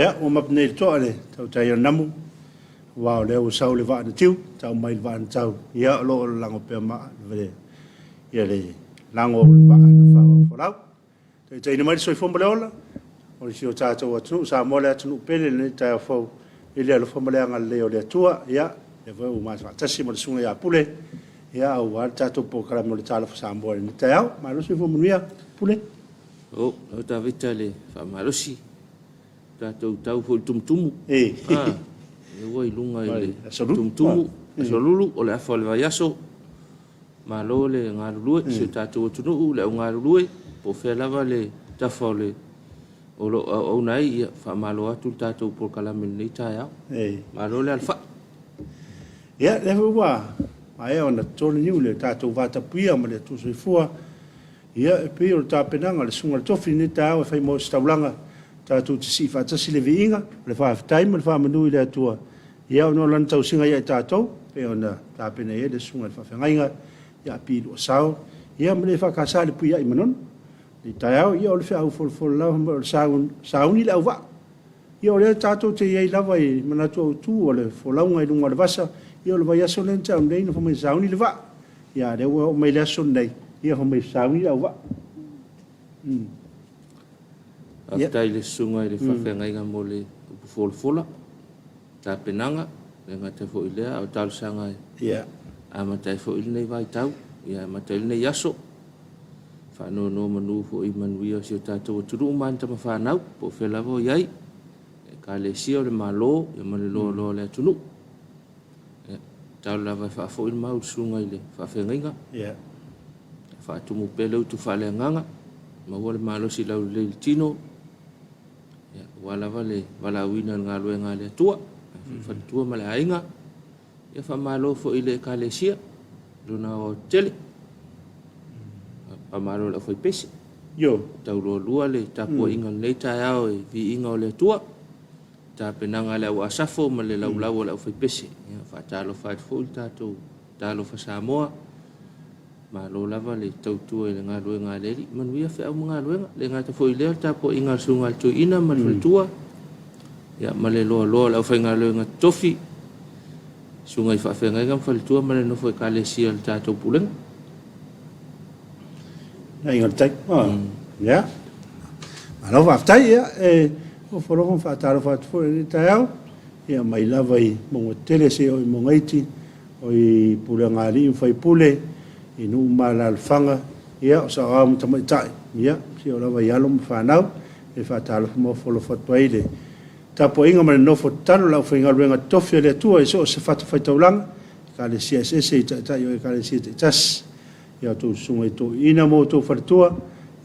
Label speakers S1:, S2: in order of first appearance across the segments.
S1: Ia, ua mapu nei le toa le tautai o le namu, aua o lea ua sau le vaa na tiu, tau mai le vaa na tau, ia o lo o lalago pea ma ia le lago o le vaa na faafolau. Taitaiina mai le soifua ma le ola o si o tatou atunuu, Samoa le atunuu pele i lenei taeao fou i le alofa ma le agalelei o le Atua. Ia, lea foi ua faatasi ma le susuga ia Pule, ia aua le tatou polokalame o le Talofa Samoa i lenei taeao. Malo le soifua manuia, Pule.
S2: O, lau Tavita le faamalosi, tatou tau foi i le tumutumu.
S1: E.
S2: Ah, e ua i luga i le
S1: Aso Lulu.
S2: Tumutumu, aso Lulu, o le afa o le vaiaso. Malo le galulue, si o tatou atunuu, le au galulue, po o fea lava le tafa o le o lo o auauna ai, ia faamalo atu le tatou polokalame i lenei taeao.
S1: E.
S2: Malo le alafai.
S1: Ia, lea foi ua maea ona toto le niu i le tatou vatapuia ma le Atua Soifua. Ia, e pei o le tapenaga a le Susuga i le Tofi i lenei taeao e fai mo se taulaga, tatou te sii faatasi le viiga, le faafetai ma le faamanu i le Atua, ia ona o Lana tausiga ia i tatou, e pei ona tapena i ai le Susuga i le Faafeagaiga ia Api Luasao, ia ma le EFKS i le Puiai Manono. I lenei taeao, ia o le feau folafola lava o le sauni le auvaa. Ia o lea tatou te i ai lava i manatu autu o le folauga i luga o le vasa, ia o le vaiaso lea na tea nei na fai mai sauni le vaa. Ia a lea ua oo mai le aso lenei, ia fai mai sauni le auvaa.
S2: Faafetai i le susuga i le faafeagaiga mo le upu folafola, tapenaga, e le gata foi i lea, a o talosaga e amata ai foi lenei vaitau, ia amata ai lenei aso. Faanonomanu foi i manuia o si o tatou atunuu ma ana tamafanau, po o fea lava o i ai, Ekalesia o le Malo ia ma le loaloa o le atunuu. Ia, tatalo lava e faafoi le mau i le susuga i le faafeagaiga.
S1: Ia.
S2: Faatumu pea le utu faaleagaga, maua le malosi laulelei i le tino, ia, aua lava le valaauina i le galuega a le Atua, faletua ma le aiga. Ia faamalo foi i le Ekalesia, lona aoaotetele. Faamalo i le aufaipese.
S1: Io.
S2: Taulualua le tapuaiga i lenei taeao i viiga o le Atua. Tapenaga a le au Asafo ma le laulau a le aufaipese. Ia faatalofa atu foi le tatou Talofa Samoa. Malo lava le tautua i le galuega a le Alii. Manuia feau ma galuega. Le gata foi i lea o le tapuaiga a le Susuga a le Toeaina ma le faletua, ia, ma le loaloa o le aufaigaluega totofi, susuga i faafeagaiga ma faletua ma le nofo Ekalesia o le tatou Pulega.
S1: Aiga o le Tai. Ia. Malo faafetai. Ia, e ofo alofa ma faatalofa atu foi i lenei taeao. Ia, mai lava i mauga tetele seia oo i mauga iti. O i pulega a alii ma faipule, i nuu ma alaalafaga, ia, o saoao ma tamaitai, ia, seia oo lava i alo ma fanau, e faatalofa ma ofo alofa atu ai le tapuaiga ma le nofo tatalo a le aufaigaluega totofi a le Atua i so o se fatafaitaulaga, Ekalesia eseese i taitai o Ekalesia taitasi, i a outou susuga i toeaiina ma outou faletua,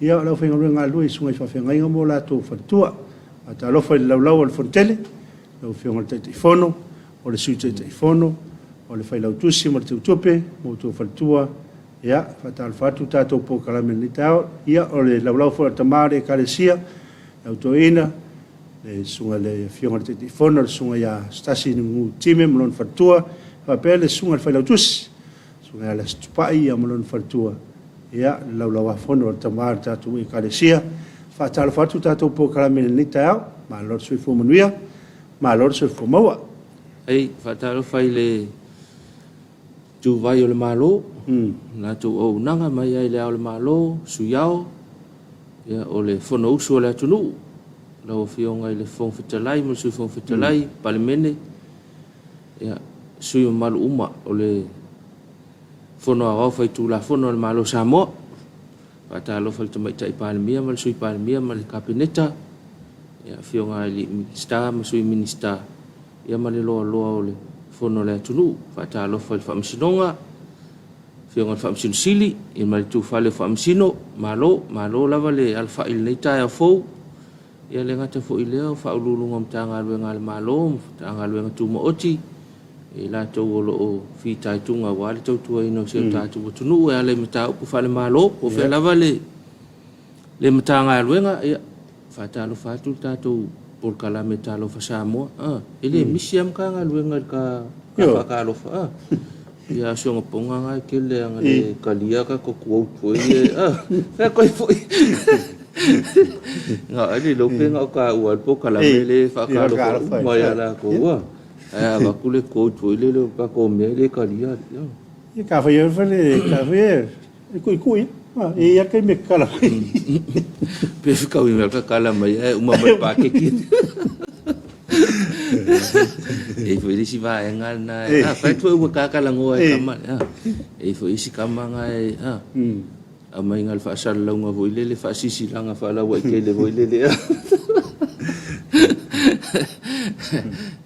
S1: ia, o le aufaigaluega galulue i susuga i faafeagaiga ma o latou faletua. Faatalofa i le laulau a le Fonotele, lau Afioga i le Taitaifono, o le Sui Taitaifono, o le Failautusi ma le Teutupe, ma outou faletua, ia, faatalofa atu le tatou polokalame i lenei taeao. Ia, o le laulau foi a le Tama o le Ekalesia, le Au Toeaina, le Susuga i le Afioga i le Taitaifono, le Susuga ia Stasi Nuunuu Time ma lona faletua, faapea le Susuga i le Failautusi, le Susuga ia Lasi Tupai ia ma lona faletua, ia, le laulauafono a le Tama o le tatou Ekalesia. Faatalofa atu le tatou polokalame i lenei taeao. Malo le soifua manuia. Malo le soifua maua.
S2: Ei, faatalofa i le ituvai o le Malo, latou auaunaga mai ai le Ao o le Malo, Sui Ao, ia, o le Fonousu a le atunuu, lau Afioga i le Fofoga Fetalai ma le Sui Fofoga Fetalai, Palemene, ia, sui usufono mamalu uma o le Fono Aoao Faitulafono a le Malo o Samoa. Faatalofa i le Tamaitai Palemia ma le Sui Palemia ma le Kapeneta, ia, Afioga i Alii Minisita ma Sui Minisita, ia ma le loaloa o le Fono a le atunuu. Faatalofa i le Faamasinoga, Afioga i le Faamasino Sili, ia ma le Itufale o Faamasino. Malo, malo lava le alafai i lenei taeao fou. Ia le gata foi i lea o Faauluuluga o Matagaluega a le Malo ma Matagaluega Tumaoti, i latou o lo o fitaituga aua le tautuaina o si o tatou atunuu e ala i mataupu faale-Malo, po o fea lava le Matagaluega. Ia, faatalofa atu le tatou polokalame Talofa Samoa. E le misi lava Matagaluega i le ta faatalofa. Ia, a si ona poga lena e tele aga le talia tatou quote foi ia. Fai atu ai foi. Na o le iloa pe na o taua le polokalame lea e faatalofa uma ia latou a. Ae a avatu le quote foi lele o le tatou mea e le talia.
S1: Ia ka fai ai fale, ka fai e e kuikui. Ah, e ia kai me kala mai.
S2: Pe fekau i mea ka kala mai ae uma mai le paketi. E i foi le isi vaega lena e, ah, fai atu foi ua tatalanoa e tama, ah. E i foi isi tama na e, ah, aumai na o le faasalalauga foi lele, faasisilaga faalauaitele foi lele.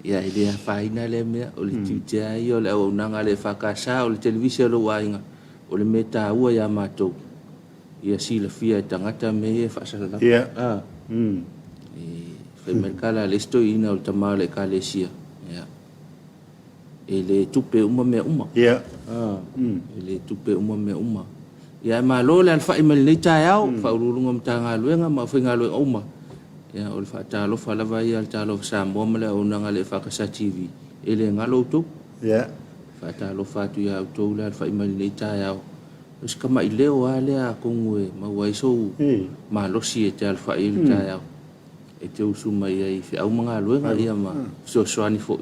S2: Ia, e le afaina lea mea, o le tiute lava ia o le auaunaga a le EFKS, o le televise a lou aiga, o le mea taua ia matou, ia silafia e tagata mea ia e faasalalau.
S1: Ia.
S2: Ah. E fai mai le tala a le isi toeaina o le tama o le ekalesia, ia, e le tupe uma mea uma.
S1: Ia.
S2: Ah. E le tupe uma mea uma. Ia, ae malo le alafai mai lenei taeao, mm. Faauluuluga o Matagaluega ma aufaigaluega uma. Ia, o le faatalofa lava ia a le Talofa Samoa ma le auaunaga a le EFKS TV. E le galo outou.
S1: Ia.
S2: Faatalofa atu ia outou le alafai mai lenei taeao. O si tamai leo lava lea atonu e maua ai sou malosi e te alafai ai le taeao. E te usu mai ai i feau ma galuega ia ma fesoasoani foi.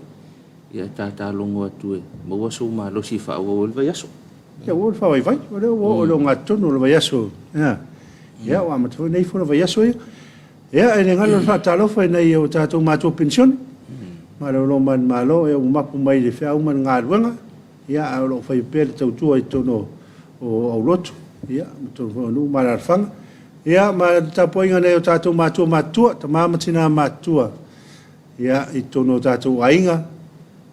S2: Ia e tatalogo atu e maua sou malosi e faaauau ai le vaiaso.
S1: Ia ua le faavaivai, o lea ua oo i le ogatotonu o le vaiaso. Ia, ia ua amata foi nei fua le vaiaso ia. Ia, e le galo le faatalofa i nai o tatou matua penisione. Malolo manumalo, ia ua mapu mai le feau ma le galuega, ia ae o lo o faia pea le tautua i totonu o aulotu, ia, ma totonu foi o nuu ma alaalafaga. Ia, ma le tapuaiga a nai o tatou matua matutua, tama ma tina matutua, ia, i totonu o tatou aiga,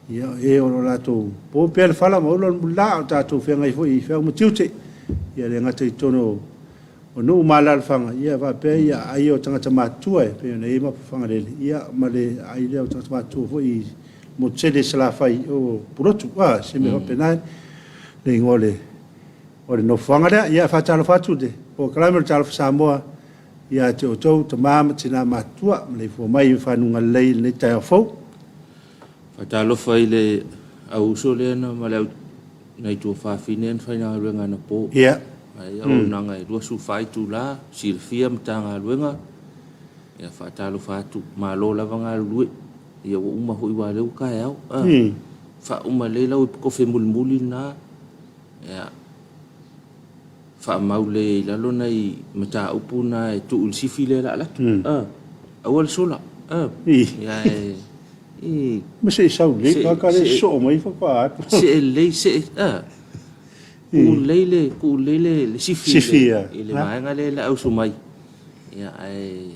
S1: ia, e o lo o latou po pea le fala ma ula le mulila, a o tatou feagai foi i feau ma tiute, ia le gata i totonu o nuu ma alaalafaga, ia faapea ia aai o tagata matutua e pei ona i ai Mapuifagalele, ia ma le aai lea o tagata matutua foi i Motutele i Salafai o Pulotu, a, se mea faapena le igoa o le o le nofoaga lea. Ia, e faatalofa atu i le polokalame o le Talofa Samoa ia te outou tama ma tina matutua, maleifua mai i fanuga lelei i lenei taeao fou.
S2: Faatalofa i le au uso lea na ma le au nai tuafafine na faigaluega anapo.
S1: Ia.
S2: Ai auaunaga e 24 itula, silafia Matagaluega. Ia faatalofa atu, malo lava galulue. Ia ua uma foi aua o lea ua taeao. Ah. Faauma lelei lau kofe mulimuli lena. Ia faamau lelei i lalo nai mataupu na e tuu i le sifi lea o le a alu atu. Ah. Aua le sola. Ah. Ia e
S1: i Ma se i sau lelei, ka le soo mai faatoa atu.
S2: See lelei, see, ah. Tuu lelei le, tuu lelei le, le sifi,
S1: sifi
S2: i le vaega lea o le a usu mai. Ia, ae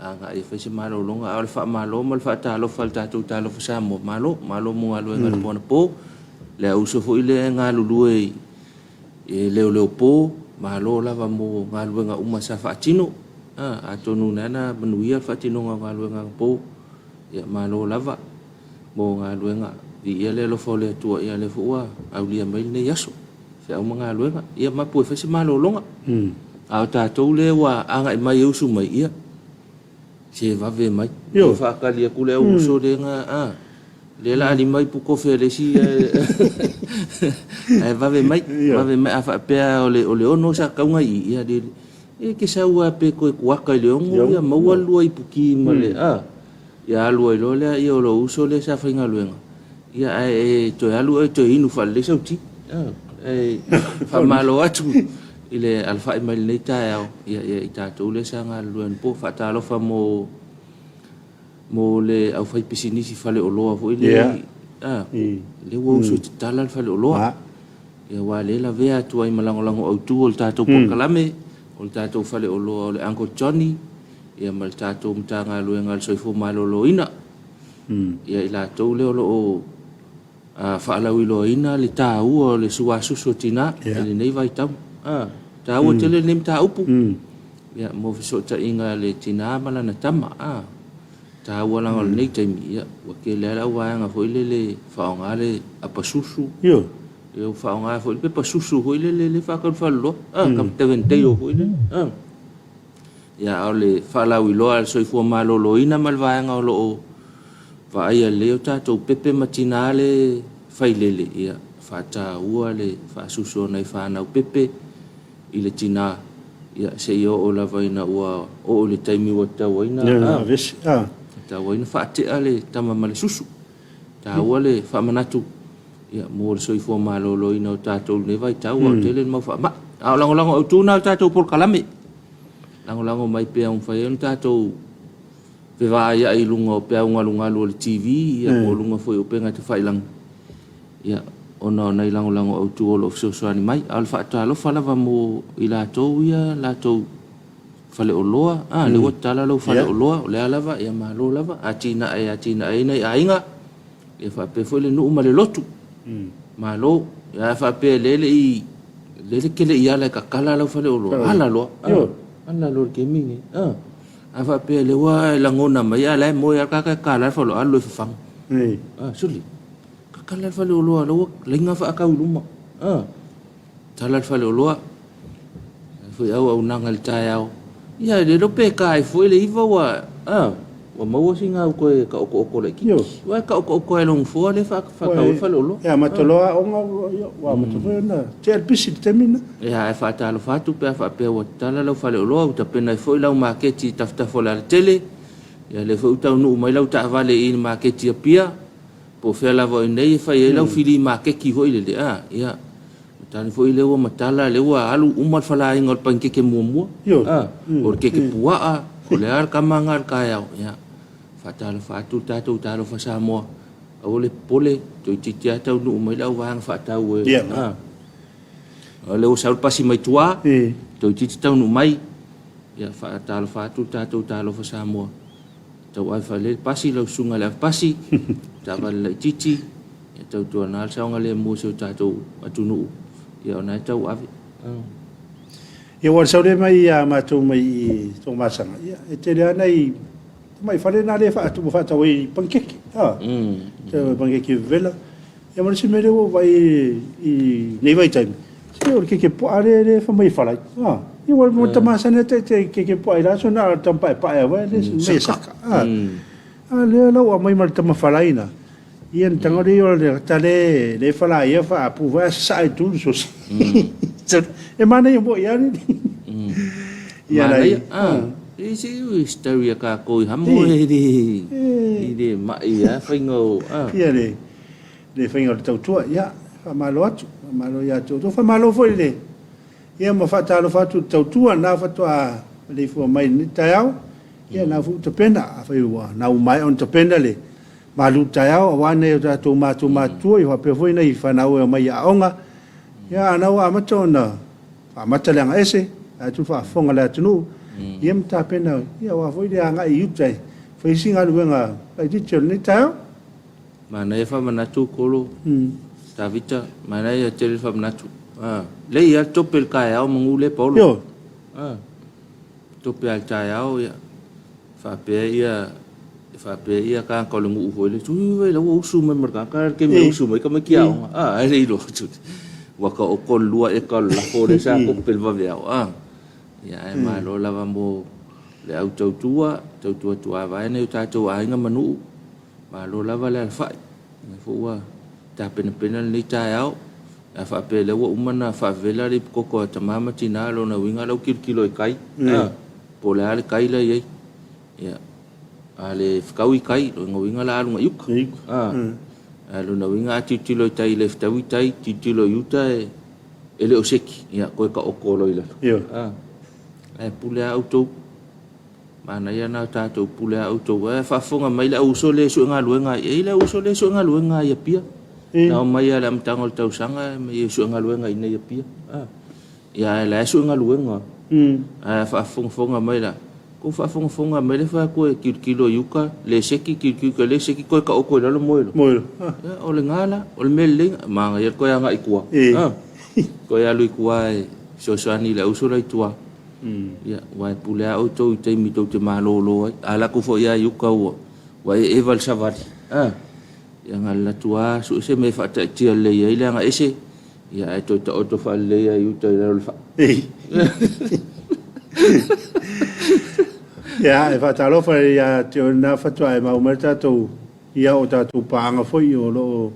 S2: agai e fai se malologa. A o le faamalo ma le faatalofa i le tatou Talofa Samoa, malo, malo mo galuega i le po anapo. Le auso foi lea e galulue i, i leoleopo, malo lava mo galuega uma sa faatino. Ah, atonu na na manuia le faatinoga o galuega anapo. Ia, malo lava mo galuega. Viia le alofa o le Atua, ia lea foi ua aulia mai lenei aso. Feau ma galuega. Ia mapu e fai se malologa. A o tatou lea ua agai mai e usu mai, ia, se vave mai. Ia faatali atu le au uso lea na, a, lea la a lima ipu kofe a le isi, ae vave mai, vave mai. A faapea o le, o le 6 sa tatau ona i i, ia, le, e te sau lava pe toe kuata i le 6, ia maua le lua ipuki ma le, a. Ia alu ai loa lea, ia o lou uso lea sa faigaluega, ia ae e toe alu oe e toe inu faalelei sau ti. Ae faamalo atu i le alafai mai lenei taeao, ia, ia i tatou lea sa galulue anapo. Faatalofa mo, mo le aufaipisinisi faleoloa foi lea, a, lea ua usu e tatala le faleoloa. Ia aua o lea e lavea atu ai ma lagolago autu o le tatou polokalame, o le tatou faleoloa o le Uncle Johnny, ia ma le tatou Matagaluega a le Soifua Maloloina, ia i latou lea o lo o faalauiloaina le taua o le suasusu o tina i lenei vaitau. E taua tele lenei mataupu ia mo fesootaiga a le tina ma lana tama. E taua leaga o lenei taimi, ia ua tele lava le auvaega foi lele e faaaoga le apasusu, ia ua faaaoga foi le pepa susu foi lele lea e faatau i le faleoloa, Devondale foi lele. Ia, a o le faalauiloa a le Soifua Maloloina ma le vaega o lo o vaaia lelei o tatou pepe ma tina le failele, ia, faataua le faasusu o nai fanau pepe i le tina. Ia, seia oo lava ina ua oo i le taimi ua tatau ai na,
S1: avese, a.
S2: Tatau ai na faatea le tama ma le susu. Taua le faamanatu, ia, mo le soifua maloloina o tatou i lenei vaitau, aua ua tele le mau faamai. A o lagolago autu lena o le tatou polokalame, lagolago mai pea ua mafai ai ona tatou fevaaiai i luga o peau galugalu o le TV, ia, po o luga foi o upega tafailagi. Ia, ona o nai lagolago autu o lo o fesoasoani mai. A o le faatalofa lava mo i latou ia latou faleoloa, a, lea ua tatala lou faleoloa, o le a lava, ia malo lava, atinae e atinae ai nai aiga, ia faapea foi le nuu ma le lotu. Malo. Ia a faapea lea e le i, lea e te le i ala e tatala lau faleoloa, ala loa, a, ala loa i le taimi lenei, a. A faapea lea ua e lagona mai a o la e moe lava le tagata e tatala le faleoloa, alu loa e fafaga. A, sole. Tatala le faleoloa la ua laina faatau i luma. A, tatala le faleoloa. Ai foi auaunaga i le taeao. Ia le iloa pe ta ai foi le iva ua a, ua maua sina au toe taotooto laitiiti. Aua e taotooto lava i lou nofoa lea e faatau ai le faleoloa.
S1: E amata loa aoga ua amata foi ona tea le pisi i le taimi lena.
S2: Ia ae faatalofa atu pe a faapea ua tatala lau faleoloa, ua tapena ai foi lau maketi i tafatafa o le alatele. Ia lea foi ua taunuu mai lau taavale i le maketi i Apia. Po o fea lava o i nei e fai ai lau fili maketi foi lele, a, ia, matala foi lea ua matala, lea ua alu uma le falaina o le panikeke muamua, a, o le keke puaa, o le a le tama lena i le taeao, ia, faatalofa atu le tatou Talofa Samoa, aua le popole, toeitiiti lava taunuu mai le auvaega faatau e, a, o lea ua sau le pasi mai tua, toeitiiti taunuu mai, ia, faatalofa atu le tatou Talofa Samoa. Tauave faalelei le pasi lau susuga i le ave pasi, taavale laitiiti, ia tautuana le saogalemu o si o tatou atunuu, ia o na e tauave.
S1: Ia ua sau lea mai ia matou mai i Toamasaga, ia e tele lava nai tamai fale na lea ua faatau ai panikeke, a, panikeke vevela. Ia ma le isi mea lea ua ou vaai i lenei vaitaimi, se o le keke puaa lea e fai mai e falai. A, ia ua ta masani lava ta i keke puaa i la aso na o le tama paepae lava e le mea e saka. A, a lea la ua aumai ma le tama falai na, ia na tago lea o le ta lea e falaia faapu foi ae sasaa i tu le sosi. E manaia foi lava le.
S2: Ia Manaia, a, e se i story a kākou i hamo e le, i le mai a faiga o, a.
S1: Ia le, le faiga o le tautua, ia, faamalo atu, faamalo ia te outou, faamalo foi i le, ia ma faatalofa atu i le tautua, na faatoa maleifua mai i lenei taeao, ia na foi ua tapena, afai ua na ua maea ona tapena le malu taeao aua nai o tatou matua matutua, ia faapea foi nai fanau e omai i aoga, ia a na ua amata ona Faamata le agaese, la e faafofoga le atunuu, ia ma tapena, ia aua foi le agai i uta e fai isi galuega laitiiti o lenei taeao.
S2: Manaia faamanatu Kolo, Tavita, manaia tele le faamanatu. Lei lava le tope i le taeao manu lea Paolo.
S1: Ioe.
S2: Tope lava i le taeao, ia. Faapea ia faapea ia tagata o le nuu foi lea, tui vai la ua usu mai ma le tagata le taimi e usu mai tamaiti aoga, a ae le iloa atu ua taoto le lua eka o le lafo lea sa tope i le vaveao, a. Ia ae malo lava mo le au tautua, tautua tuavae nai o tatou aiga ma nuu, malo lava le alafai, o lea foi ua tapenapena lenei taeao, a faapea o lea ua uma ona faavela le ipukoto a tama ma tina, o lona uiga o la ua tilotilo i tai, a. Po o le a le tai la e i ai. Ia, a le fetaui i tai, lona uiga o le a alu agai i uta. A, a lona uiga a tilotilo i tai e le fetaui tai, tilotilo i uta e le o seki, ia toe taoto loa i lalo. A, ae pule lava outou. Manaia lena o tatou pule lava outou. Ae faafofoga mai le au uso lea e sue galuega ai. E i ai le au uso lea e sue galuega i Apia. Na omai lava i le amataga o le tausaga e sue galuega i inei i Apia. A. Ia ae la e sue galuega. Ae faafogafoga mai la, kou faafogafoga mai le fai atu e tilotilo i uta, le seki, tilotilo i uta, le seki, toe taoto i lalo moe loa.
S1: Moe loa.
S2: Ia, o lena la, o le mea lelei, manaia le toe agai i tua. Toe alu i tua e fesoasoani i le auso la i tua. Ia, aua e pule lava outou i taimi tou te malolo ai. A alu atu foi lava i uta ua, ua eeva le savali. Ia na alu atu lava sue se mea e faataatia lelei ai le agaese. Ia ae toe taoto faalelei lava i uta i lalo o le faa.
S1: Ia, e faatalofa ia te oe lena faatoa e maua mai le tatou, ia o tatou paaga foi o lo o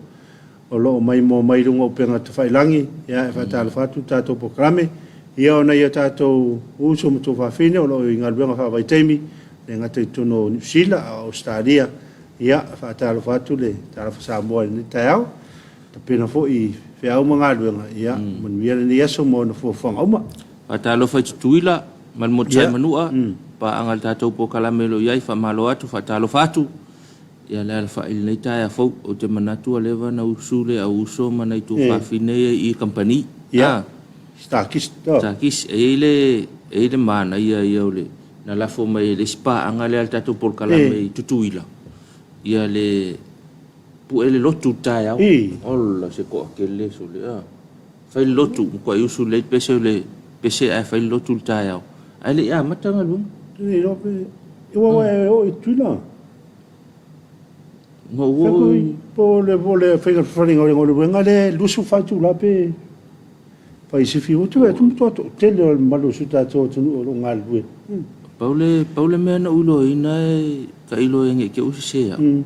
S1: o lo o maimoa mai i luga o upega tafailagi. Ia, e faatalofa atu le tatou polokalame. Ia, o nai o tatou uso ma tuafafine o lo o i galuega faavaitaimi, e le gata i totonu o Niu Sila a o Ausetalia, ia, e faatalofa atu le Talofa Samoa i lenei taeao. Tapena foi i feau ma galuega, ia, manuia lenei aso ma ona fuafuaga uma.
S2: Faatalofa i Tutuila ma le Motutai Manua, paaga i le tatou polokalame o lo o i ai, faamalo atu, faatalofa atu. Ia le alafai i lenei taeao fou, ou te manatu ua leva ona usu le au uso ma nai tuafafine ia i i kamupani.
S1: Ia, Starkist.
S2: Starkist. E i ai le, e i ai le manaia ia o le, na lafo mai e le isi paaga lea a le tatou polokalame i Tutuila, ia le pue le lotu i le taeao. Ola, se toatele sole, a. Fai le lotu, matuai usu lelei le pese o le pese ae fai le lotu i le taeao. Ae le i amata galuega.
S1: E iloa pe, aua e oo i Tutuila.
S2: Na ou oo i.
S1: Po o le faiga faliga o le galuega lea e 24 itula pe fai sifi ua tu atu matua toatele o le mamalu o si o tatou atunuu o lo o galulue.
S2: Pau le, pau le mea na ou iloaina e tailo ai ne i te i ua sese au.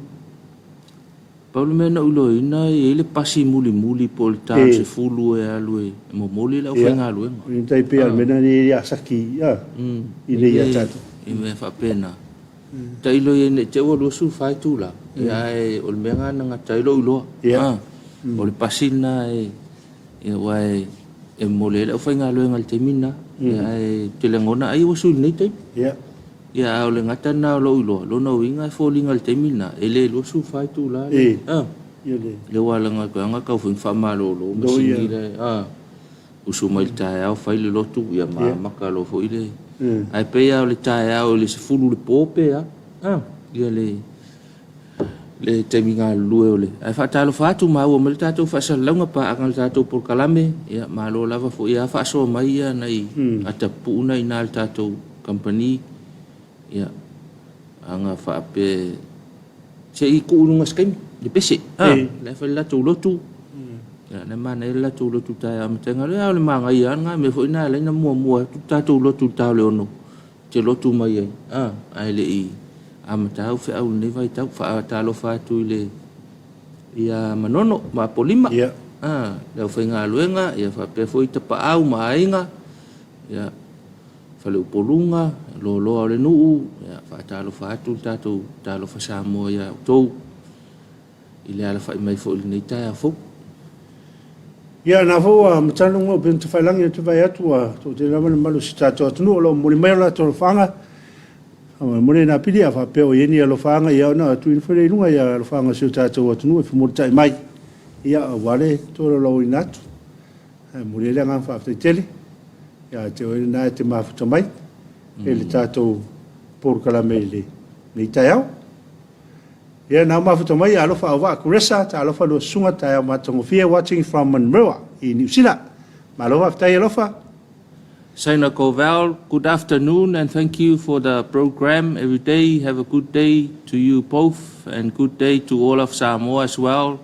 S2: Pau le mea na ou iloaina e i ai le pasi mulimuli po o le ta 10 e alu e momoli le aufaigaluega.
S1: Ia, tai pei o le mea lena e ia saki i nei ia tatou.
S2: I mea faapena. Tailo i ai ne i te i ua 24 itula, ae o le mea lena na gata ai lou iloa. O le pasi lena e, aua e momoli ai le aufaigaluega i le taimi lena. Ae ou te lagona ai ua sui i lenei taimi. Ia, a o le gata lena o lou iloa, lona uiga e foliga i le taimi lena, e le 24 itula le, le ua alaga atu ai tau foi ina faamalolo masini la, usu mai i le taeao fai le lotu, ia ma amata loa foi le, ae pei lava o le taeao i le 10 i le po pe a, ia le, le taimi galulue o le, ae faatalofa atu, maua mai le tatou faasalalauga, paaga i le tatou polokalame, ia malo lava foi a faasoa mai ia nai atapuu na i ina i le tatou kamupani, ia, ana faapea se i tuu i luga i se taimi, le pese, a, la e fai le latou lotu, ia, la e manaia le latou lotu taeao amata ai galuega, a o le manaia lava lena mea foi lena e ala ai ona muamua atu le tatou lotu i le ta o le 6, te lotu mai ai, a, ae le i amata au feau i lenei vaitau. Faatalofa atu i le ia Manono ma Apolima, a, le aufaigaluega, ia faapea foi Tapaau ma aiga, ia, Faleupoluga, loaloa o le nuu, ia, faatalofa atu le tatou Talofa Samoa ia outou i le alafai mai foi i lenei taeao fou.
S1: Ia, na foi ua matano luga o upega tafailagi ou te vaai atu ua toatele lava le mamalu o si tatou atunuu o lo o momoli mai o latou alofaaga. Faamolemole na pili a faapea o i ai ni alofaaga ia ona tuuina foi lea i luga ia alofaaga o si o tatou atunuu e femolitai mai ia aua le tolaulauina atu. Ae momoli ai le agaga faafetai tele ia te oe lena e te mafuta mai i le tatou polokalame i lenei taeao. Ia na mafuta mai alofa auvaa Kuresa, talofa lua susuga taeao matagofie watching from Manurewa i Niu Sila. Malo faafetai alofa.
S2: Saina Koval, good afternoon and thank you for the program every day. Have a good day to you both and good day to all of Samoa as well.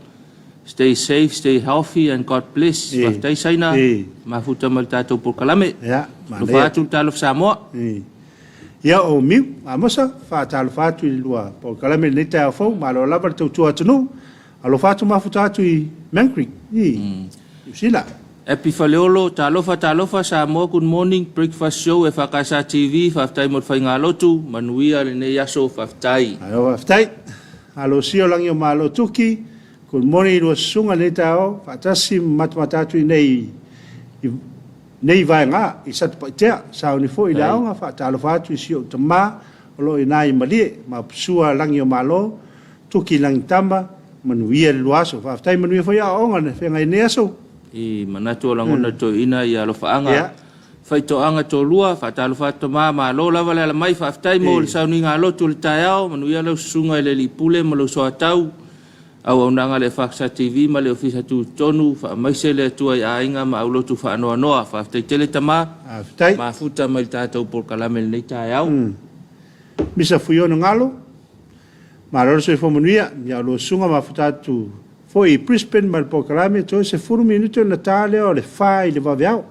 S2: Stay safe, stay healthy and God bless. Faafetai Saina, mafuta mai le tatou polokalame.
S1: Ia,
S2: Alofa atu le talofa Samoa.
S1: Ia, o Miu, Amosa, faatalofa atu i le lua polokalame i lenei taeao fou, malo lava le tautua atunuu. Alofa atu mafuta atu i Mancreek, i Niu Sila.
S2: Happy Faleolo, talofa talofa Samoa good morning, breakfast show FKSA TV, faafetai mo le faigalotu, manuia lenei aso, faafetai.
S1: Malo faafetai. Alosia o lagi o Malo Tuki, good morning i lua susuga i lenei taeao, faatasi ma matamata atu i nei i nei vaega i Satupaitea, sauni foi i le aoga, faatalofa atu i si ou tama o lo o i ina i Malie, Maopusua lagi o Malo, Tuki Lagitama, manuia le lua aso. Faafetai manuia foi aoaoga na feagai i lenei aso.
S2: I manatu o lagona toeaina i alofaaga. Faitoaga toalua, faatalofa atu tama, malo lava le ala mai, faafetai mo le sauniga a lotu o le taeao, manuia lau susuga i le Alii Pule ma lou soatau, auaunaga a le Efaksa TV ma le Ofisa Tutotonu, faamaise le Atua i aiga ma aulotu faanoanoa. Faafetai tele tama, mafuta mai le tatou polokalame i lenei taeao.
S1: Misa Fuiono Galo, Malo le soifua manuia, ia lua susuga mafuta atu foi i Brisbane ma le polokalame toe 10 minute ona ta lea o le 4 i le vaveao.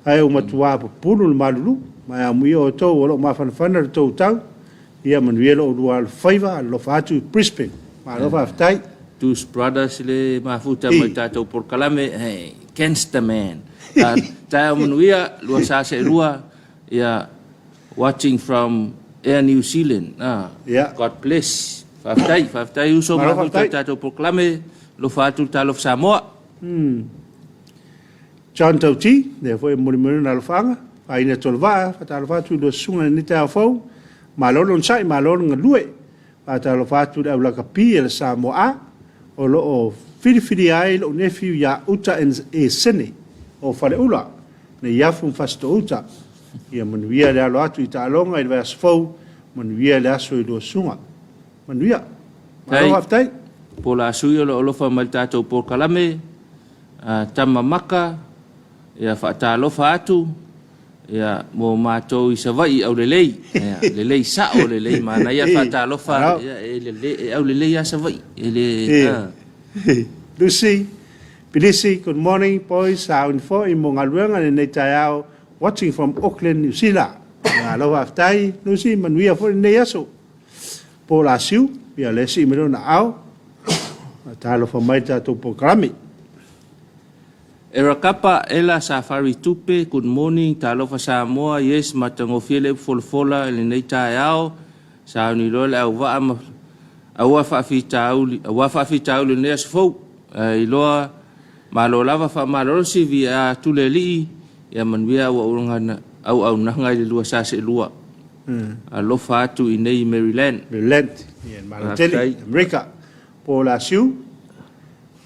S1: Ae ua matua pupulu le malulu, ma e amuia outou o lo o mafanafana le tou tau, ia manuia lo oulua alofaiva, alofa atu i Brisbane. Malo faafetai.
S2: Dues Brothers le mafuta mai tatou polokalame, hey, Gangsta Man. Taeao manuia, lua sa seelua, ia, watching from Air New Zealand. Ah,
S1: Ia.
S2: God bless. Faafetai, faafetai uso,
S1: Malo
S2: mafuta
S1: faafetai.
S2: le tatou polokalame, alofa atu le Talofa Samoa.
S1: John Tauti, lea foi e molimoli ona alofaaga, faaina atu o le vaa, faatalofa atu i lua susuga i lenei taeao fou, malo le onosai, malo le galue. Faatalofa atu i le au lakapi a le Samoa A, o lo o filifilia ai lou nephew ia Uta Esene o Faleula, Neiafu ma Fasitoo-uta. Ia manuia le alo atu i taaloga i le vaiaso fou, manuia le aso i lua susuga. Manuia. Malo
S2: Tai.
S1: faafetai.
S2: Po la sui o lo o alofa mai i le tatou polokalame, Tama Maka, ia faatalofa atu, ia mo matou i Savaii aulelei, ia lelei sao lelei manaia faatalofa,
S1: Malo.
S2: ia e lelei e aulelei lava Savaii e le
S1: Lucy, Pilisi, good morning boys, sauni foi mo galuega i lenei taeao, watching from Auckland, New Zealand. Malo faafetai Lucy, manuia foi lenei aso. Po o Lasiu, ia lea sii mai lona aao, faatalofa mai i le tatou polokalame.
S2: Era Kapa, Ela Safari Tupe, good morning, talofa Samoa, yes, matagofie le upu folafola i lenei taeao, sauni loa le auvaa ma aua faafitauli, aua faafitauli o lenei aso fou, ae iloa malo lava faamalolosi VA Tulealii, ia manuia auaunaga, auaunaga i le lua sa seelua. Alofa atu i nei i Maryland.
S1: Maryland, ia le Malo tele,
S2: Faafetai.
S1: Amerika. Po o Lasiu,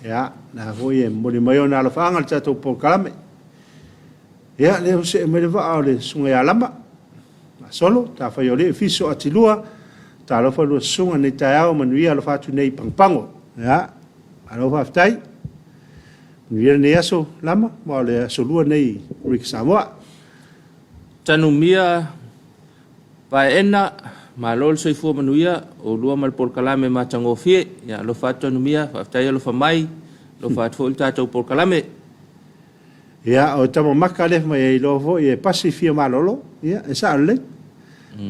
S1: ia, na foi e momoli mai ona alofaaga i le tatou polokalame. Ia, lea ua see mai le vaa o le susuga ia Lama, Gasolo, Tafaiolii Fiso Atilua, talofa lua susuga nei taeao, manuia alofa atu nei i Pagopago. Ia, malo faafetai. Manuia lenei aso Lama, ma o le aso lua nei i Amerika Samoa.
S2: Tanumia Paeena, malo le soifua manuia, oulua ma le polokalame matagofie. Ia alofa atu Tanumia, faafetai alofa mai, alofa atu foi i le tatou polokalame.
S1: Ia, o tama maka lea mai ai iloa foi e pasi fia malolo, ia, e sao lelei.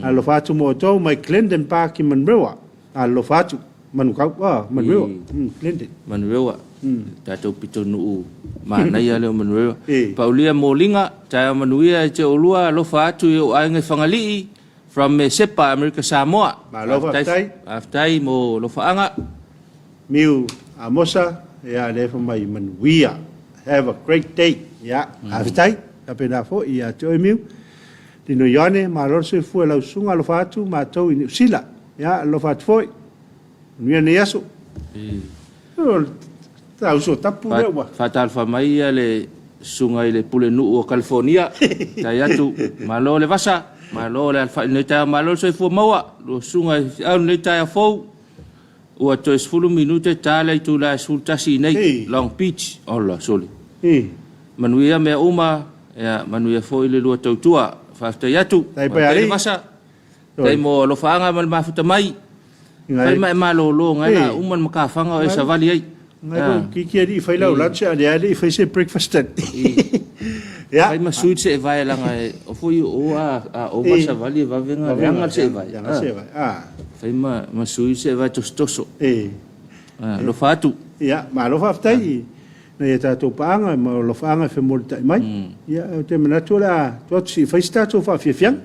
S1: Alofa atu mo outou mai Glendon Park i Manurewa. Alofa atu, Manukau, Manurewa, Glendon.
S2: Manurewa, tatou pitonuu manaia lea o Manurewa.
S1: E.
S2: Paulia Moliga, taeao manuia e te oulua, alofa atu i ou aiga i Fagalii, from Mesepa, Amerika Samoa.
S1: Malo faafetai.
S2: Faafetai mo alofaaga.
S1: Miu Amosa, ia lea fa mai manuia. Have a great day. Ia, faafetai. Faapena foi ia te oe Miu. Lino Ioane, malo le soifua i lau susuga, alofa atu matou i Niu Sila. Ia, alofa atu foi. Manuia lenei aso. O le tauso tapu lea ua.
S2: Faatalofa mai ia le susuga i le Pulenuu o California. Tai atu, malo le vasa, malo le alafai i lenei taeao, malo le soifua maua. Lua susuga i feau i lenei taeao fou. Ua toe 10 minute ta le itula e 11 i nei, Long Beach. Ola, sole. Manuia mea uma, ia, manuia foi le lua tautua. Faafetai atu.
S1: Tai pai
S2: Faafetai le
S1: alii.
S2: vasa. Tai mo alofaaga ma le mafuta mai. Fai ma e malolo, ngai la uma le makafaga o e savali ai.
S1: Ngai ko kiki ali fai lau lunch ali ali fai se breakfast. Ia.
S2: Fai ma sui se e vae langa e, o foi o a, a ova savali e vavenga, leaga le se e vae.
S1: Leaga se e vae.
S2: Fai ma, ma sui se e vae tosotoso. Alofa atu.
S1: Ia, malo faafetai i nai a tatou paaga ma alofaaga e femolitai mai. Ia, ou te manatu o le a tuu atu se i fai se tatou faafiafiaga.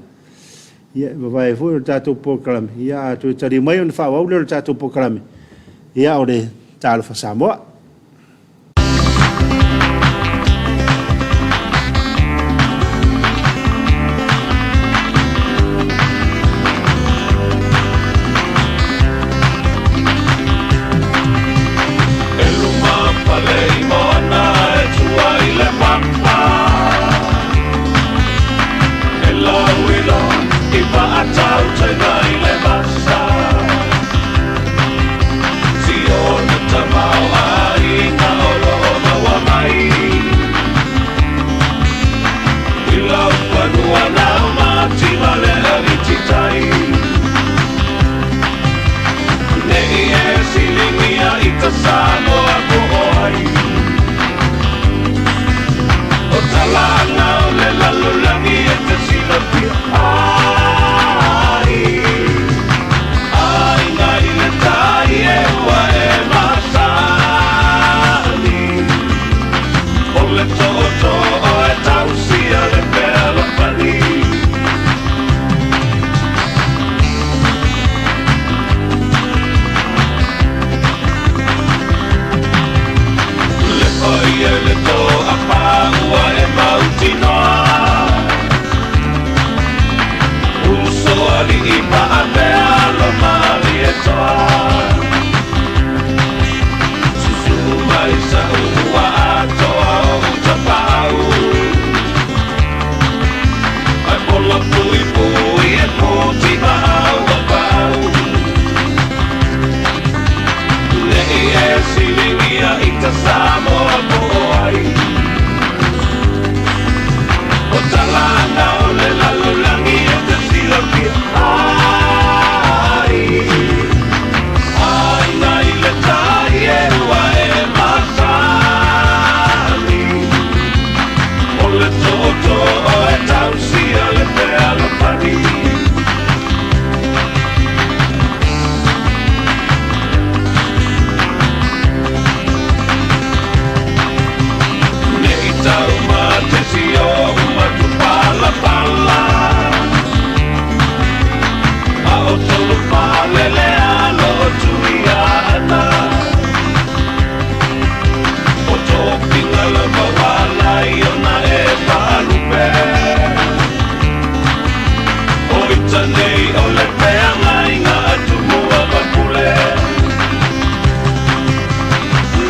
S1: Ia, e vavae ai foi o le tatou polokalame. Ia, a toe taliu mai ona faaauau lea o le tatou polokalame. Ia, o le Talofa Samoa.
S3: E luma pale i moana e tua i le papa. E lauilo i paatau i le vasa. Siona tamau. ta Samoa po o ai. O talana o le lalolagi e te silafia ai. Aiga i le tai e ua e masani. O le tootoo e tausia le fealofani. Ne i taumatesi o matupalapala, a o tolu falele alo o Tuiaana. O tofiga lava ua alai ona e faalupe. O ita nei o le feagaiga a Tumua ma Pule.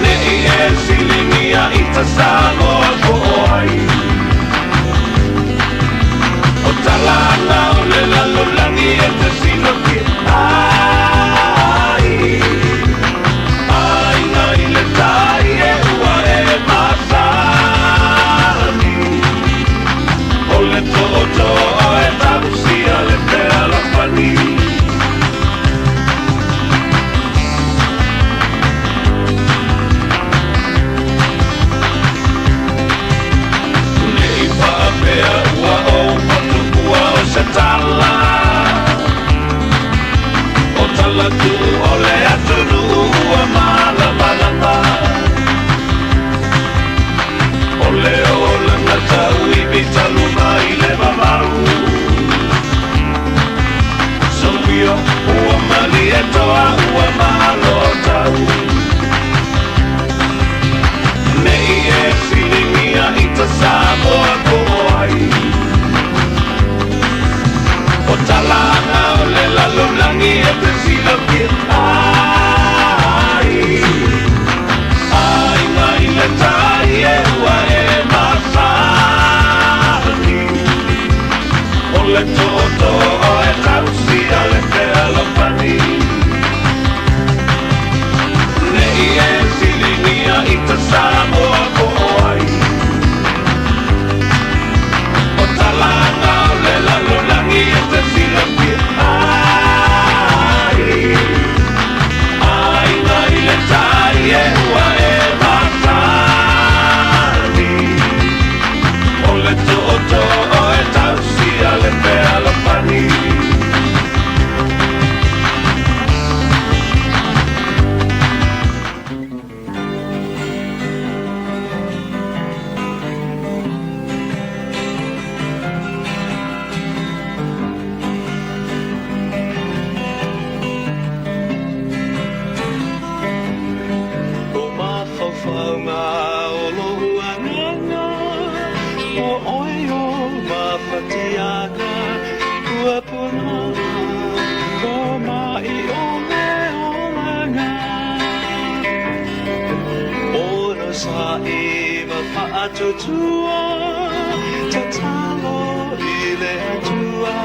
S3: Ne i e siligia i ta Samoa po o ai. O talana o le lalolagi e te silafia ai. Aiga i le tai e ua e masani. O le tootoo e tausia le fealofani. Ne i faapea ua ou fatupua o se tala. O tala tuu o le atunuu ua malamalama. O le olaga tauivi talu mai le vavau. Soia ua Malietoa ua malo tau. Ne i e siligia i ta Samoa po o ai. O talana o le lalolagi e te silafia ai. Aiga i le tai e ua e masani. O le tootoo e tausia le fealofani. Ne i e siligia i ta Samoa po o ai. O talana o le lalolagi e te silafia ai. Aiga i le tai e ua e masani. O le tootoo e tausia le fealofani.
S4: O mafaufauga o lou agaga, o oe o mafatiaga, puapuaga fomaʻi o le olaga. Onosaʻi ma faatuatua, tatalo i le Atua,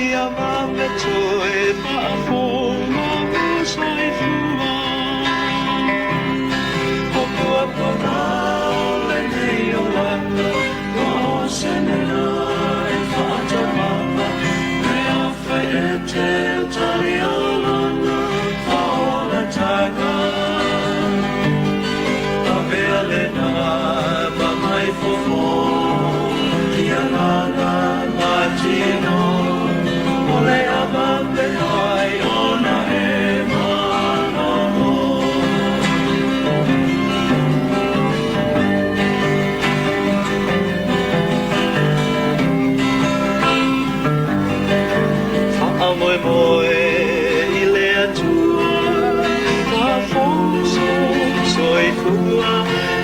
S4: ia vave toe faafou lou soifua. O puapuaga o lenei olaga, o se mea e faatamala, pe afai e te talialaga faaolataga. Avea lena ma mai fofo, ia lala ma tino, o le a vave ai ona e malolo. Faamoemoe i le Atua, faafoso soifua,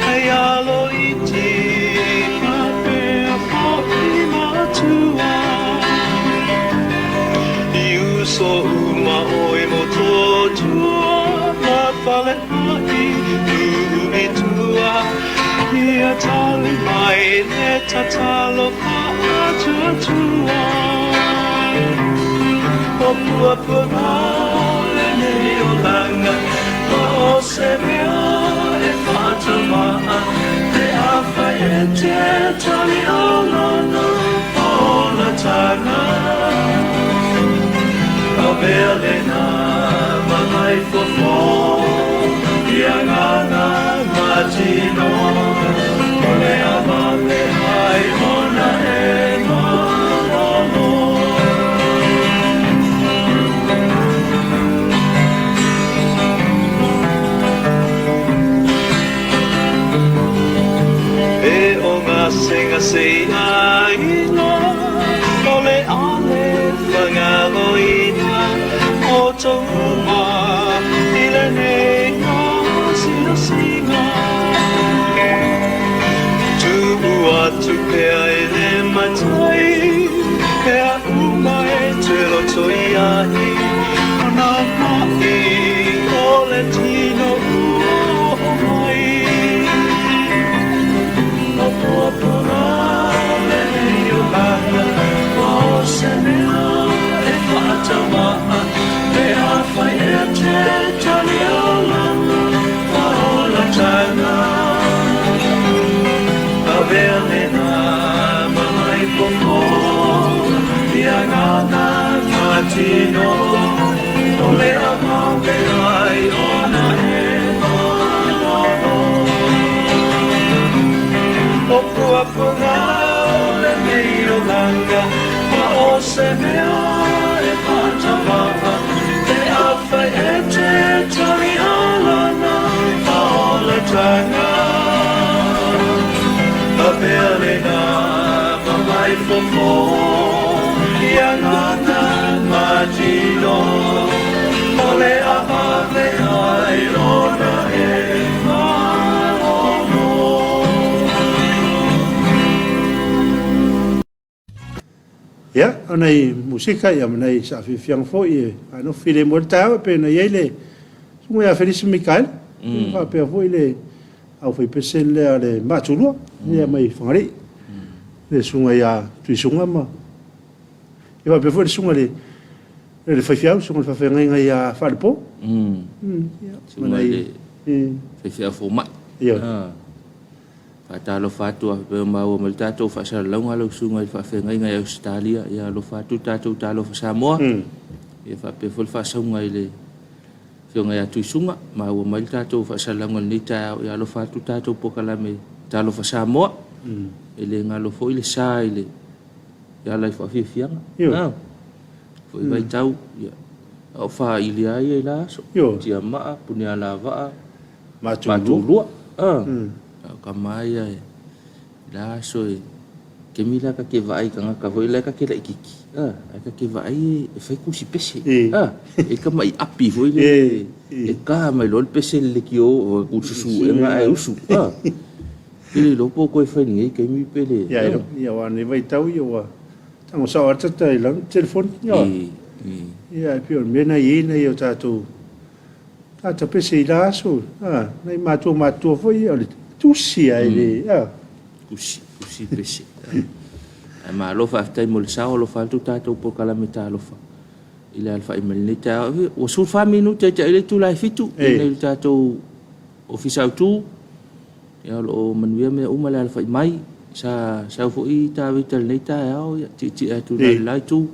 S4: hei alo iti faapea foʻi matua. I uso uma oe Motootua, ma Faleaʻi nuu i tua, ia tali mai le tatalo faatuatua. O puapuaga o lenei olaga, o se mea e e te tali a lana faaolataga. Avea lena ma nai fofo i agaga ma tino, o le avave ai ona e malolo. E o gasegase aiga, o le ale fagaloina o tou uma i lenei asiasiga. Tuu atu pea i le Matai mea uma e te loto i ai, o nā maʻi o le tino ua oo mai. O puapuaga o lenei olaga, ma o se mea e faataumaa, pe afai e te tali a lana faaolataga. Avea lena ma nai fofo i agaga ma tino, o le avave ai ona e malolo. O puapuaga o lenei olaga, ma o se mea e faataumaa, pe afai e te tali a lana faaolataga. Avea lena ma nai fofo i agaga ma tino, o le avave ai ona e malolo.
S1: Ia, o nai musika ia ma nai saafiafiaga foi e faanofo filemu ai le taeao e pei ona i ai le Susuga ia Felisi Mikaele, ia faapea foi le aufaipese lea a le Maatulua, ia mai Fagalii, le Susuga ia Tuisuga ma ia faapea foi le Susuga i le faifeau, le Susuga i le Faafeagaiga ia Faalepo. Ia, ma nai
S2: faifeau fomai.
S1: Ioe.
S2: Faatalofa atu a faapea ua maua mai le tatou faasalalauga lau susuga i le faafeagaiga i Ausetalia, ia alofa atu le tatou Talofa Samoa. Ia faapea foi le faasauga i le Afioga ia Tuisuga, maua mai le tatou faasalalauga i lenei taeao, ia alofa atu le tatou polokalame Talofa Samoa. E le galo foi le sa i le e ala i faafiafiaga.
S1: Ioe.
S2: Foi vaitau, ia, a o faaili lava ia i la aso. Tiamaa, Punialavaa,
S1: Matulua.
S2: A o tama ia e la aso e kemi la ka te vaai i tagata foi la ka te laitiiti a ae ka te vaai e fai tusi pese a e tama'i api foi lele e ka mai loa le pese i le leitio susuega ae usu a e le iloa po o toe fai i lenei taimi pe le.
S1: Ia ia aua o lenei vaitau ia ua tago sao lava le tata i lalo telefoni ia e pei o le mea lena e i ai nai o tatou Tata pese i la aso, a, nai matua matutua foi, o le tusi a e le, a.
S2: Tusi, tusi pese. Ae malo faafetai mo le sao, alofa atu tatou polokalame talofa i le alafai mai lenei taeao. Ua 14 minute te i le itula e 7 i nei le tatou ofisa autu. Ia o lo o manuia mea uma le alafai mai. Sa sau foi Tavita i lenei taeao, ia tietie atu i le la itu.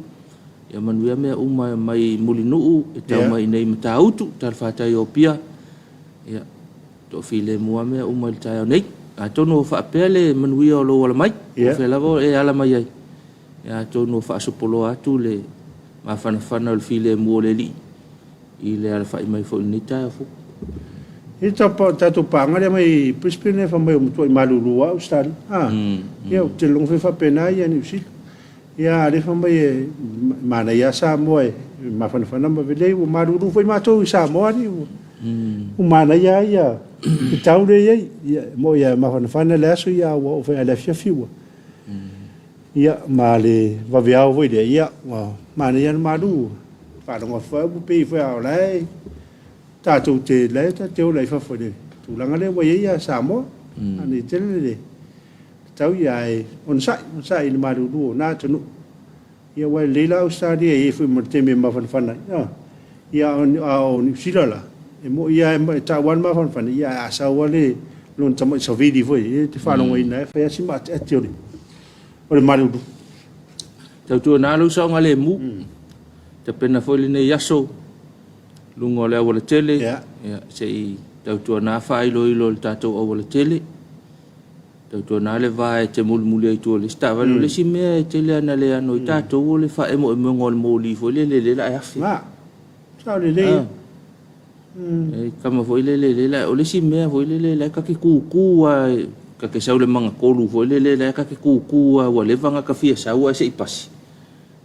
S2: Ia manuia mea uma mai Mulinuu e tau mai i nei Matautu, talafatai o Apia. Ia, toafilemu lava mea uma i le taeao nei. Atonu o faapea le manuia o lou ala mai, po o fea lava e ala mai ai. Ia, atonu o faasopoloa atu le mafanafana o le filemu o le Alii i le alafai mai foi i lenei taeao fou.
S1: I tatou paaga lea mai Brisbane lea fai mai ua matuai malulu lava Ausetalia. Ia ou te logo foi faapena ia Niu Sila. Ia a lea fai mai e manaia lava Samoa e mafanafana ma velei ua malulu foi matou i Samoa alii ua manaia lava ia le tau lea e i ai. Ia e moi lava e mafanafana le aso ia a ua oo foi lava i le afiafi ua ia ma le vaveao foi lea ia ua manaia le malu. Faalogo atu foi au ua pei foi lava o la e tatou te la e tatou te ola i fafo i le tulaga lea ua i ai ia Samoa. Manaia tele le Tau ia ae onosai, onosai i le malulu o na atunuu. Ia aua e lelei la Ausetalia e i ai foi ma le taimi e mafanafana ai. A, ia a o Niu Sila la, e moi lava e tau lava le mafanafana, ia ae a sau lava le lona tamai savili foi e te faalogoina ai, fai lava si maateate o le o le malulu.
S2: Tautuana lou saogalemu, tapena foi lenei aso i luga o le aualatele, ia, se i tautuana faailoilo i le tatou aualatele, tautuana le va e te mulimuli ai i tua i le isi taavale. O le isi mea e tele lava ina leano ai tatou o le faaemoemoega o le moli foi lele lea o le a e afe.
S1: Na, sao lelei.
S2: Ah. E tama foi lele lele o le isi mea foi lele la e ta te tutu lava, ta te sau i le magatolu foi lele la e ta te tutu lava ua leva ona ta fia sau ae se i pasi.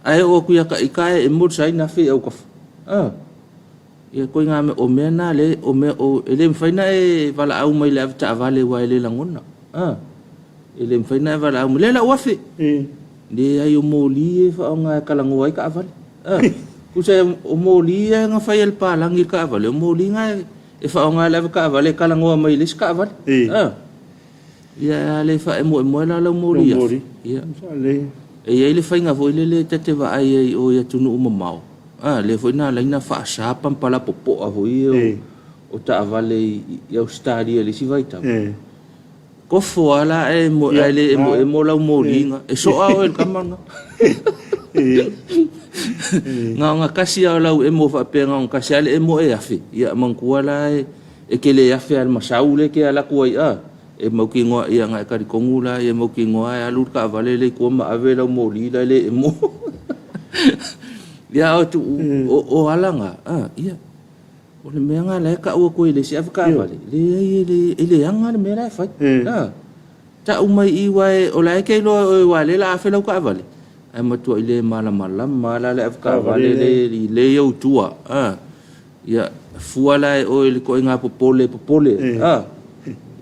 S2: Ae oo atu ia ita ae emo le saina afe i autafa. A, ia ituaiga mea, o mea na le, o mea, o, e le mafai ona e valaau mai i le avetaavale aua e le lagona. A, e le mafai ona e valaau mai, lea la ua afe. Leai, o moli e faaaoga e talanoa ai taavale. A, tusa o moli ia na fai e le palagi i le taavale, o moli na e faaaoga e le avetaavale e talanoa mai i le isi taavale. A, ia a le faaemoemoe la lau moli afe. Ia. E i ai le faiga foi lele ta te vaai ai i o i atunuu mamao, a, lea foi na ala ai ona faasa pampala popoa foi ia o taavale i Ausetalia i le isi vaitau. Kofo lava la ae ae le emoemo lau moliga, e soa oe e le tama lena. Na ona tasi lava o lau emo faapea na ona tasi lava le emo e afe, ia manatua la e te le afe lava i le masau lea e te alu atu ai a, e mautinoa, ia na e talitonu la e mautinoa e alu le taavale lea i tua ma ave lau moli la e le emo. Ia a o ala na, a, ia. O le mea lena la e tau atu ai e le isi avetaavale, leai e le, e leaga le mea la e fai. A, tau mai i i aua o la e te iloa e oe aua o lea o le a afe lau taavale, ae matuai le malamalama lava la le avetaavale lea i ou tua. A, ia, fua la e oe i le ituaiga popole e popole ai. A,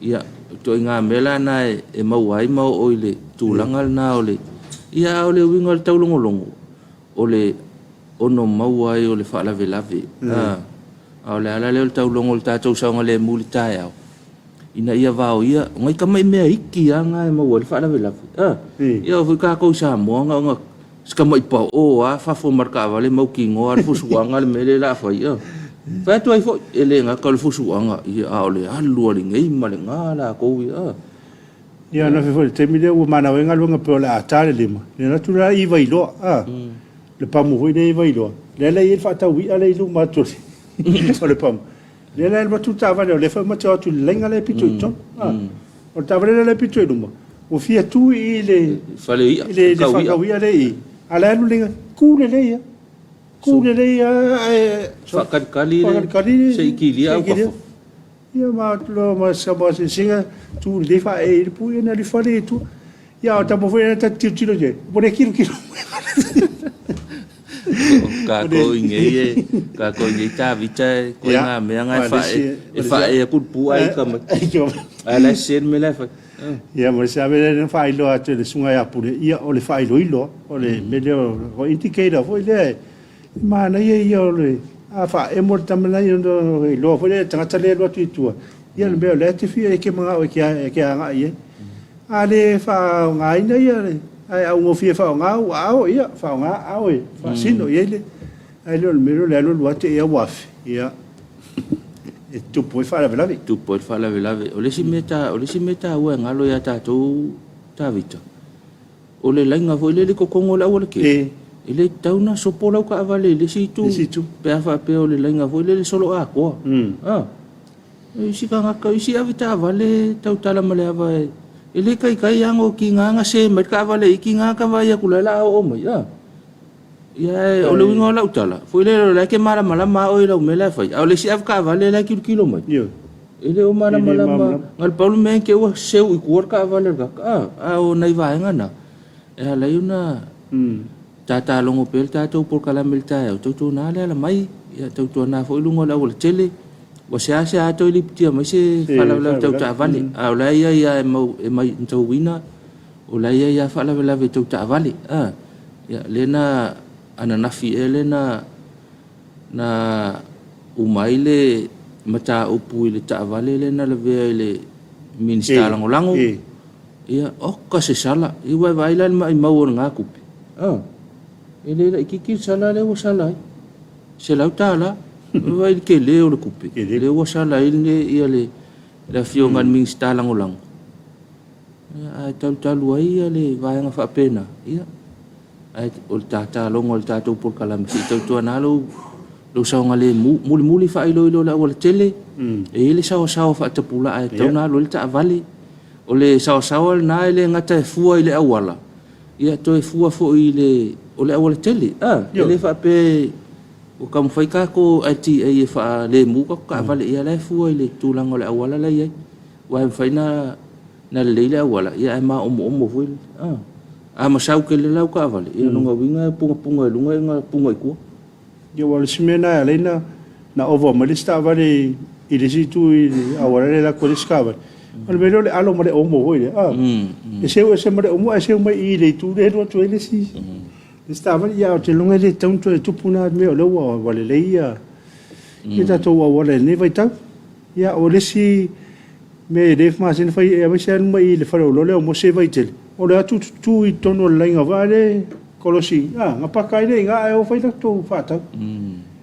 S2: ia, o ituaiga mea la na e maua ai ma oo i le tulaga lena o le, ia a o le uiga o le taulogologo, o le ono maua ai o le faalavelave. A, a o le ala lea o le taulogo o le tatou saogalemu i le taeao, ina ia vaoia, o nai tamai mea iti lava na e maua ai le faalavelave. A, ia oo foi tatou i Samoa, na ona si tamai paoo lava fafo ma le taavale mautinoa le fusuaga le mea lea o le a fai. A, fai atu ai foi, e le gata o le fusuaga, ia, a o le alu a lenei ma lena latou ia. A.
S1: Ia, na foi le taimi lea ua manao ai galuega pei o le a ta le lima, le alu atu la i Vailoa, a, le pamu foi lea i Vailoa, lea la e i ai le faatau i'a lea i luma atu o le pamu. Lea la e alu atu le taavale, o lea foi ma te o atu i le laina lea e pito i totonu, a. O le taavale lea e pito i luma, ua fia tu i le
S2: fale i'a,
S1: i le faatau i'a lea i i, a o la e alu le laina, tu lelei lava, tu lelei lava ae
S2: faatalitali le se i kilia autafa.
S1: Ia ma loa ma sa ma singa tu le fa e le pu na le fale tu. Ia o tamo foi na ta tilotilo je. Mo le kilo kilo.
S2: Kākou i nei e, kākou i nei Tavita e koe ngā mea ngā e whae, e whae e kuru pū ai ka mai. Ai lai se me lai whai.
S1: Ia mo se ave le whaailoa atu le sunga ia pule. Ia o le whaailoilo o le mele o indicator foi le Manaia ia o le a faaemo le tama lena ia ona iloa foi lea e le tagata lea e alu atu i tua, ia le mea o lea e te fia e te manao e te agai i ai. A le faaaogaina ia ae augofie faaaoga ou aao, ia faaaoga aao e faasino i ai le, ae le o le mea lea o le alu alu lava te i ua afe, ia e tupu ai faalavelave.
S2: Tupu ai le faalavelave. O le isi mea ta, o le isi mea taua e galo ia tatou Tavita, O le laina foi lele i totonu o le aualatele, e le tatau ona sopo lau taavale i le isi itu, pe a faapea o le laina foi lele solo atoa. A, o isi tagata, o isi avetaavale tautala ma le ava e le taitai lava ona tiga ona se mai le taavale i tiga ta vaai atu la e o le a oo mai. A, ia ae o le uiga o lau tala, foi lele o la e te malamalama lava oe i lau mea la e fai, a o le isi avetaavale la e tilotilo mai, E le o malamalama, na o le pau le mea te i ua seu i tua le taavale a le tagata, a o nai vaega na, e ala ai ona tatalogo pea le tatou polokalame i le taeao, tautuana le ala mai, ia tautuana foi luga o le aualatele, ua seasea toe lipitia mai se faalavelave tau taavale, a o la e i ai lava e mau e matauina, o la e i ai lava faalavelave tau taavale, a, ia lea na ananafi ea lea na Na uma ai le mataupu i le taavale lea na lavea i le Minisita Lagolago. Ia, oka se sala. Ia ua e vaai la i le maimau o lena tupe. A, e le laitiiti le sala lea ua sala ai. $100. Ua vaai i le tele o le tupe lea ua sala ai le, ia le, le Afioga i le Minisita Lagolago, ia, ae talutalu ai ia le vaega faapena, ia, ae o le tataloga o le tatou polokalame, se i tautuana lou, lou saogalemu. Mulimuli faailoilo i le aualatele, e i ai le saoasaoa faatapulaa e tatau ona alu ai le taavale. O le saoasaoa lena e le gata e fua i le auala, ia toe fua foi i le, o le aualatele. A, e le faapea ua taumafai tatou LTA e faalemu tatou taavale, ia la e fua i le tulaga o le auala la e i ai. Aua e mafai ona lelei le auala, ia ae maomoomo foi lele. A, a masau tele lau taavale, ia lona uiga e punapuna i luga ona puna i tua.
S1: Ia aua o le isi mea lena e ala ai ona ova mai le isi taavale i le isi itu i le auala lea e alu atu ai le isi taavale, o le mea lea o le alo ma le omo foi lea, a, e seu ese ma le omo ae seu mai i i le itu lea e alu atu ai le isi taavale. Ia ae ou te iloa e le tatau ona toe tupu na mea o lea ua lelei ia tatou auala i lenei vaitau. Ia o le isi mea e le masani ona fai aemaise lava mai i le faleoloa lea o Mose i Vaitele, o le o atu tutu i totonu o le laina foi lea kolosi, a, ona paka ai lea i ina ae o fai latou faatau.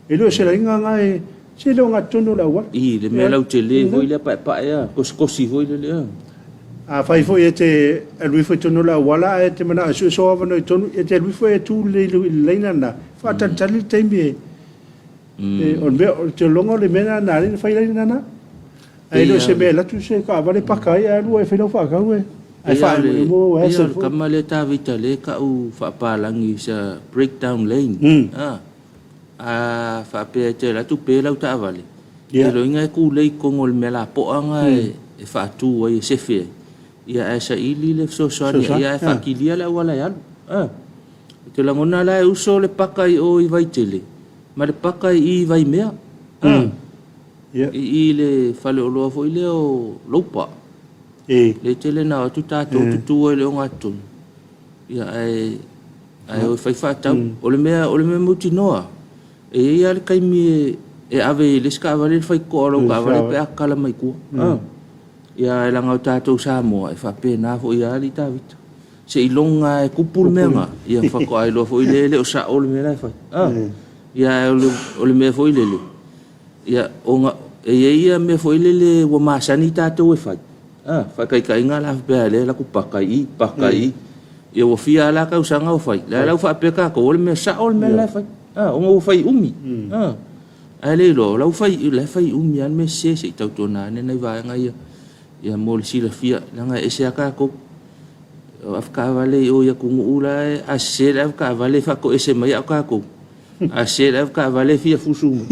S1: E le o se laina lena e, se le ogatotonu o le auala.
S2: I le mea lautele foi lea paepae a, kosikosi foi lele a.
S1: Afai foi e te alu ifo i totonu o le auala ae te manao e sue sou avanoa i totonu, e te alu ifo e tu lelei i le laina lena, faatalitali le taimi e O le mea, ou te lagona o le mea lena na ala ai ona fai laina na. Ae le o se mea e alu atu se taavale paka ai ae alu oe e fai lau faatau e ae faaemoemo
S2: e asa foi. Pei lava o le tama lea Tavita lea e tau faapalagi is a breakdown lane. A faapea e te alu atu pe lau taavale, ia loiga e tulei i totonu o le mea lapoa lena e faatu ai e sefe ai, ia ae saili le fesoasoani ae faakilia le auala e alu. Ou te lagona la e uso le paka i o i Vaitele ma le paka i i i Vaimea. I i le faleoloa foi lea o Loupa. Lea e tele na o atu tatou tutu ai i le ogatotonu, ia ae ae o e fai faatau. O le mea o le mea mautinoa, e i ai lava le taimi e ave i le isi taavale le faitotoa o lau taavale pe a tatala mai tua. Ia ae leaga o tatou Samoa e faapena foi lava alii Tavita. Seiloga lava e tupu le mea lena, ia faatoa iloa foi lea e le o sao le mea la e fai. A, ia ae o le mea foi lele, ia ona e i ai ia mea foi lele ua masani tatou e fai. A, faataitaiga la faapea lea la ku paka i i, paka i i. Ia ua fia lava la tausaga o fai, la la ua faapea tatou o le mea sao le mea la e fai. A, ona ua fai umi. A, ae le iloa o la ua fai, la e fai umi lava le mea sese se i tautuana ane nai vaega ia. Ia mo le silafia, leaga e ese lava tatou. O avetaavale i o i atunuu la e, a sese le avetaavale e faatoese mai a o tatou. A sese le avetaavale e fia fusu mai.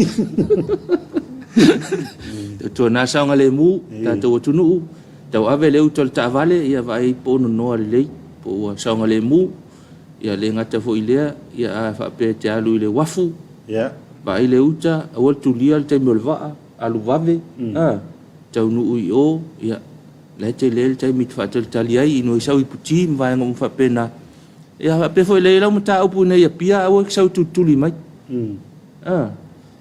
S2: Tautuana saogalemu, tatou atunuu, tauave le uta o le taavale, ia vaai po o nonoa lelei, po ua saogalemu. Ia le gata foi i lea, ia a faapea e te alu i le uafu, vaai le uta, aua le tulia le taimi o le vaa, alu vave, a, taunuu i o, ia, La e tele le taimi e te faatalitali ai ina ua sau i Puti ma vaega uma faapena. Ia faapea foi la e i ai lau mataupu ina ia Apia aua e te sau e tulituli mai. A,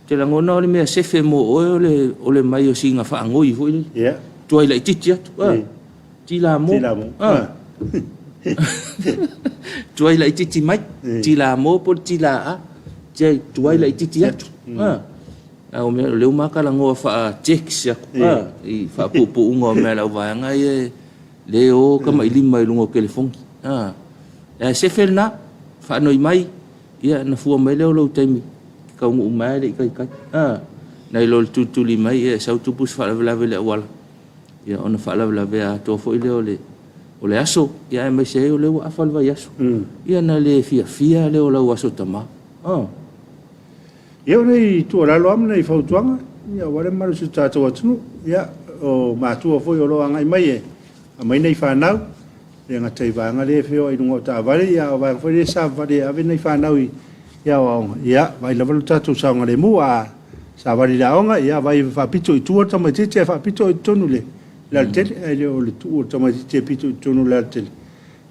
S2: te lagona o le mea sefe mo oe o le, o le mai o sina faanoi foi lele.
S1: Yeah.
S2: Tuai laitiiti atu. A, tilamo.
S1: Tilamo.
S2: A. Tuai laitiiti mai. Tilamo po o le tila a. Tuai laitiiti atu. A. A o mea, o lea ua ma talanoa faa-text atu a, i faapuupuuga o mea a le auvaega ia e le o tamailima i luga o telefoni. A, ae sefe lena, faanoi mai, ia ona fua mai lea o lou taimi e taunuu mai lava e le i taitai. A, nai lo le tulituli mai, ia e sau tupu se faalavelave i le auala, ia ona faalavelavea atoa foi lea o le, o le aso, ia aemaise ai o lea ua afa le vaiaso. Ia ona le fiafia lea o lau Aso Tama. A.
S1: Ia o nei tuualalo lava ma nei fautuaga, ia aua le mamalu o si o tatou atunuu. Ia o matua foi o lo o agai mai e aumai nai fanau, e le gata i vaega lea e feoai i luga o taavale, ia a o vaega foi lea e savavali e ave nai fanau i aoaoga. Ia vaai lava lo tatou saogalemu, a savali i le aoga, ia vaai faapito i tua le tamaitiiti ae faapito i totonu i le alatele, ae le o le tuu o le tamaitiiti e pito i totonu o le alatele.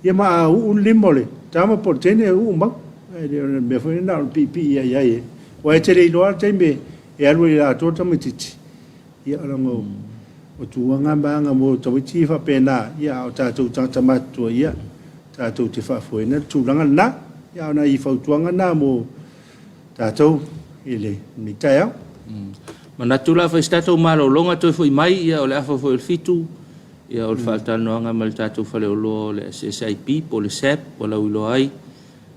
S1: Ia ma a uu le lima o le tama po o le teine, e uu mau. Ae le o le mea foi lea na o le piipii ai i ai e. Aua e te le iloa lava le taimi e alu ai i le atoa le tamaitiiti. Ia leaga o tulaga ma aga mo tamaiti ia faapena, ia a o tatou tagata matutua, ia tatou te faafoeina le tulaga lena. Ia a o nai fautuaga na mo tatou i lenei taeao.
S2: Manatu la fai se tatou malologa toe foi mai ia o le afa foi o le 7 ia o le faatalanoaga ma le tatou faleoloa o le SSIP po o le SAP ua lauiloa ai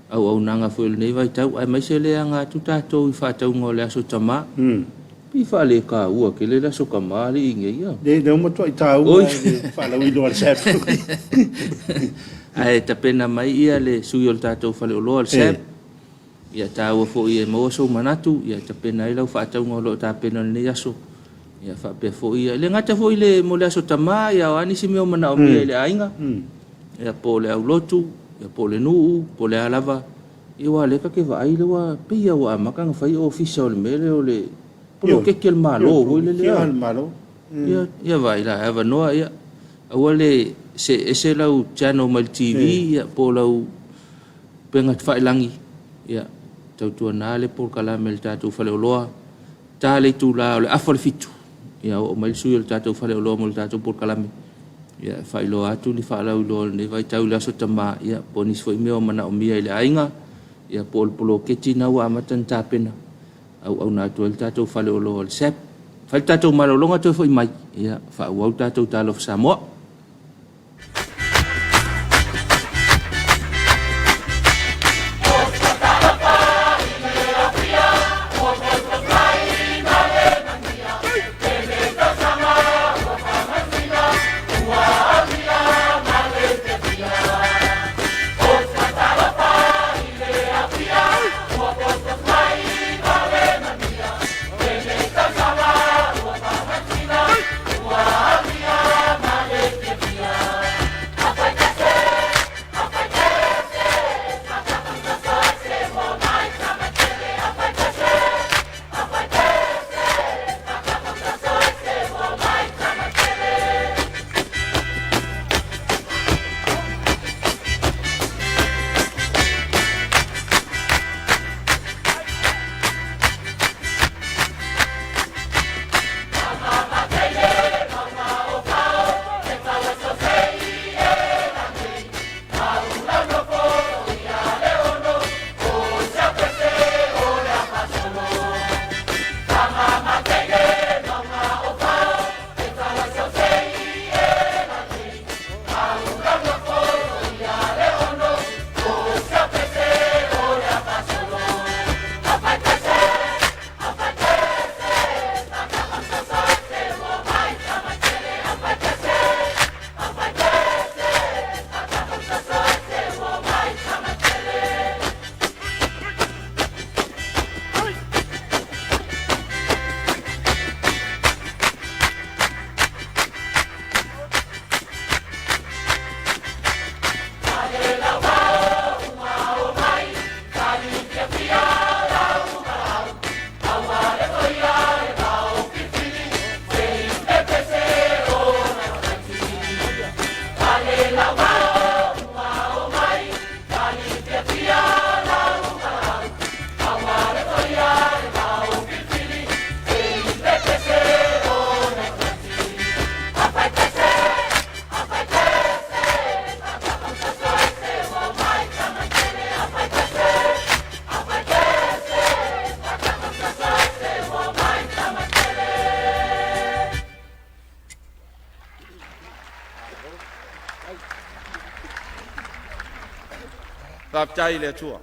S2: auaunaga foi o lenei vaitau aemaise le aga atu tatou i faatauga o le Aso Tama. Pei faaletaua tele le Aso Tama alii nei ia.
S1: Le lea ua matuai taua le faalauiloa a le SAP.
S2: Ae tapena mai ia le sui o le tatou faleoloa o le SAP. Ia taua foi e maua sou manatu, ia tapena ai lau faatauga o lo o tapena i lenei aso. Ia faapea foi ia, e le gata foi le mo le Aso Tama, ia o a nisi mea o manaomia i le aiga, ia po o le aulotu, ia po o le nuu, po o le a lava. Ia aua o lea ta te vaai lea ua pei lava ua amata ona fai ofisa o le mea lea o le poloketi a le Malo foi lele. Ia, ia vaai la, e avanoa ia. Aua le see ese lau channel mai le TV ia po o lau upega tafailagi, ia, tautuana le polokalame a le tatou faleoloa, ta le itula o le afa o le 7, ia oo mai le sui o le tatou faleoloa mo le tatou polokalame, ia, e faailoa atu ni faalauiloa o lenei vaitau i le Aso Tama, ia, po o nisi foi mea o manaomia i le aiga, ia, po o le poloketi lena ua amata ona tapena, auauna atu ai le tatou faleoloa o le SAP. Fai le tatou malologa toe foi mai, ia, faaauau le tatou Talofa Samoa.
S3: Faafetai i le Atua.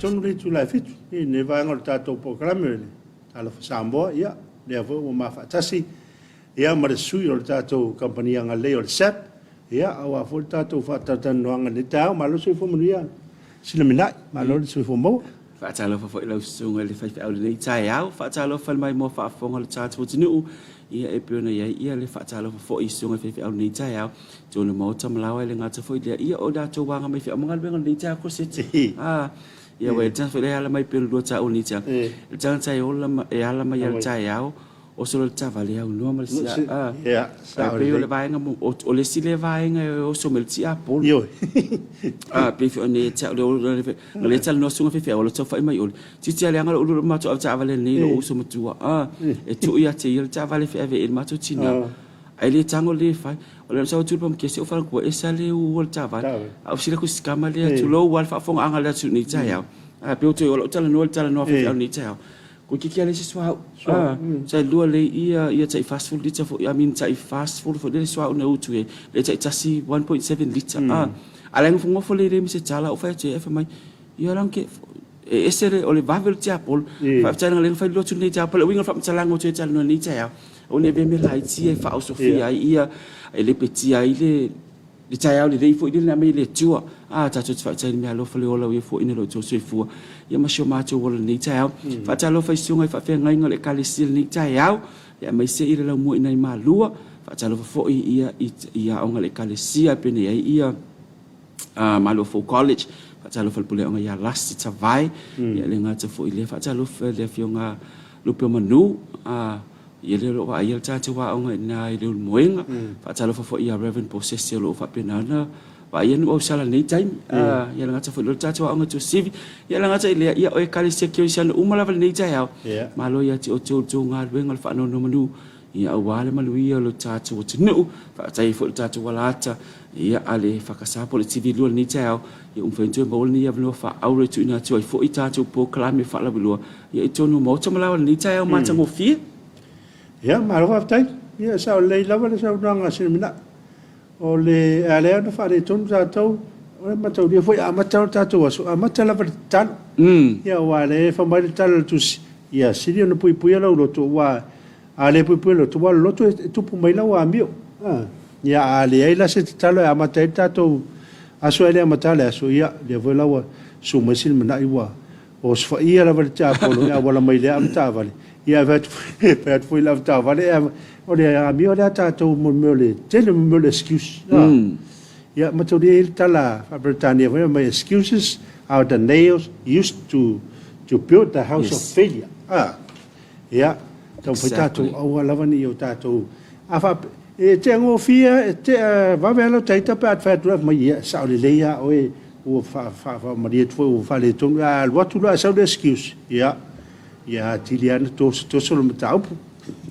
S1: tonu le itula e 7 i lenei vaega o le tatou polokalame o le Talofa Samoa, ia, lea foi ua ma faatasi ia ma le sui o le tatou kamupani agalelei o le SAP, ia, aua foi le tatou faatalatalanoaga i lenei taeao. Malo le soifua manuia Sinaminai, malo le soifua maua.
S5: Faatalofa foi i lau susuga i le faifeau i lenei taeao. Faatalofa i le maimoa faafofoga o le tatou atunuu. Ia e pei ona i ai ia le faatalofa foi i susuga i faifeau i lenei taeao. Totonu o le Maota ma laoa e le gata foi i lea, ia o latou aga mai feau ma galuega i lenei taeao Koseti. Ah, ia ua e foi le ala mai pei ona lua taua i lenei taeao. Le tagata e ola ma e ala mai lava i le taeao, oso loa i le taavale aunoa ma le sia, ah, e pei o le vaega mo, o le isi lea vaega e oso mai le tiapolo.
S1: Ioe.
S5: Ah, pei foi ona e tau le na le talanoa susuga faifeau o le taufai mai ole. Titi a leaga lou lulu matou ave taavale nei lou uso matua. Ah, e tuu ia te ia le taavale feave i le matou tina. Ai le tago le fai. O le sau atu le pamukese o falatua e sa le uua le taavale. A o sila kusikama le tulou a le faafofogaaga a le atunuu nei taeao. A pe o toe o lau talanoa i le talanoa faifeau nei taeao. Ko kiki a le se suauu. Ah, sai lua le ia ia tai 40 lita foi, I mean tai 40 foi le suauu na utu e le tai tasi 1.7 lita. Ah, a le ngofo le le mi se tala o fai atu e fai mai. Ia lang ke e ese le o le vave o le tiapolo. Faafetai leaga lea na fai lotu lenei tiapolo. Le uiga o le faamatalaga o toe talanoa i lenei taeao, o le avea mea laiti ia e faaosofia ai ia, e lepetia ai le le taeao lelei foi lea na aumai e le Atua. A, tatou te faafetai i le meaalofa le ola ua ia foaiina lo outou soifua ia ma si o matou ola i lenei taeao. Faatalofa i susuga i faafeagaiga o le Ekalesia i lenei taeao, ia aemaise i le laumua i nai Malua. Faatalofa foi ia i aoga a le Ekalesia e pei ona i ai ia Malua Fou College. Faatalofa i le Puleaoga ia Lasi Tavae, ia le gata foi i lea. Faatalofa i le Afioga Lupeomanu, Ia lea o lo o vaaia le tatou aoga i ina i Leulumoega. Faatalofa foi ia Rev. Posese o lo o faapena ona vaaia nuu ausala i lenei taimi. Ia le gata foi i lea o le tatou aoga i Tuasivi. Ia le gata i lea, ia o Ekalesia Kerisiano uma lava i lenei taeao. Malo ia te outou i le tou galuega o le faanonomanu, ia aua le manuia o le tatou atunuu. Faafetai ai foi i le tatou alaata, ia a le EFKS po o le TV2 i lenei taeao, ia ua mafai ona toe maua lenei avanoa faaauro e tuuina atu ai foi tatou polokalame faalauiloa Ia i totonu o Maota ma Laoa i lenei taeao matagofie.
S1: Ia, malo faafetai. Ia, e sao lelei lava le saunoaga a Sinaminai. O le a lea ona faaletonu tatou, o le mataulia foi a amata le tatou aso, amata lava i le tatalo. Ia, aua o lea e fai mai le tala o le Tusi, ia sili ona puipuia lou loto, aua a le puipuia le loto, aua o le loto e tupu mai lau amio. Ia, a leai la se tatalo e amata ai le tatou aso ae le amata le aso, ia, lea foi la ua susu mai Sinaminai ua Osofaia lava le tiapolo e auala mai lea avetaavale, ia ae fai atu foi, fai atu foi i le avetaavale, o le amio lea a tatou mo le mea o le tele o mea o le excuse. Ia, mataulia e i ai le tala faa-Peretania foi, mai excuses are the nails used to to build the house of failure. Ia, taumafai tatou aua lava ne i o tatou, a faapea, e teagofie, e tea vave lava lau taita pe a fai atu loa, fai mai, ia, e sao lelei lava oe, ua faamalie atu foi ua faaletonu, ae a alu atu loa ae sau le excuse, ia, ia atili lava ona tosotoso le mataupu.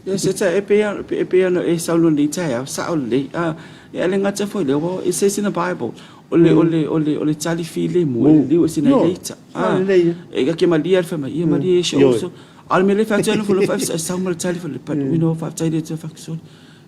S5: Ia, se e pei e pei ona e saunoa i lenei taeao, sao lelei. Ia, e le gata foi i lea, it says in the Bible, o le, o le, o le, o le tali filemu e liliu ese nai le ita. E ke malie le fai mai, ia malie e si ou. A o le mea lea e fai atu ai nofonofo e sau ma le tali fai but you know faafetai le Atua faafetai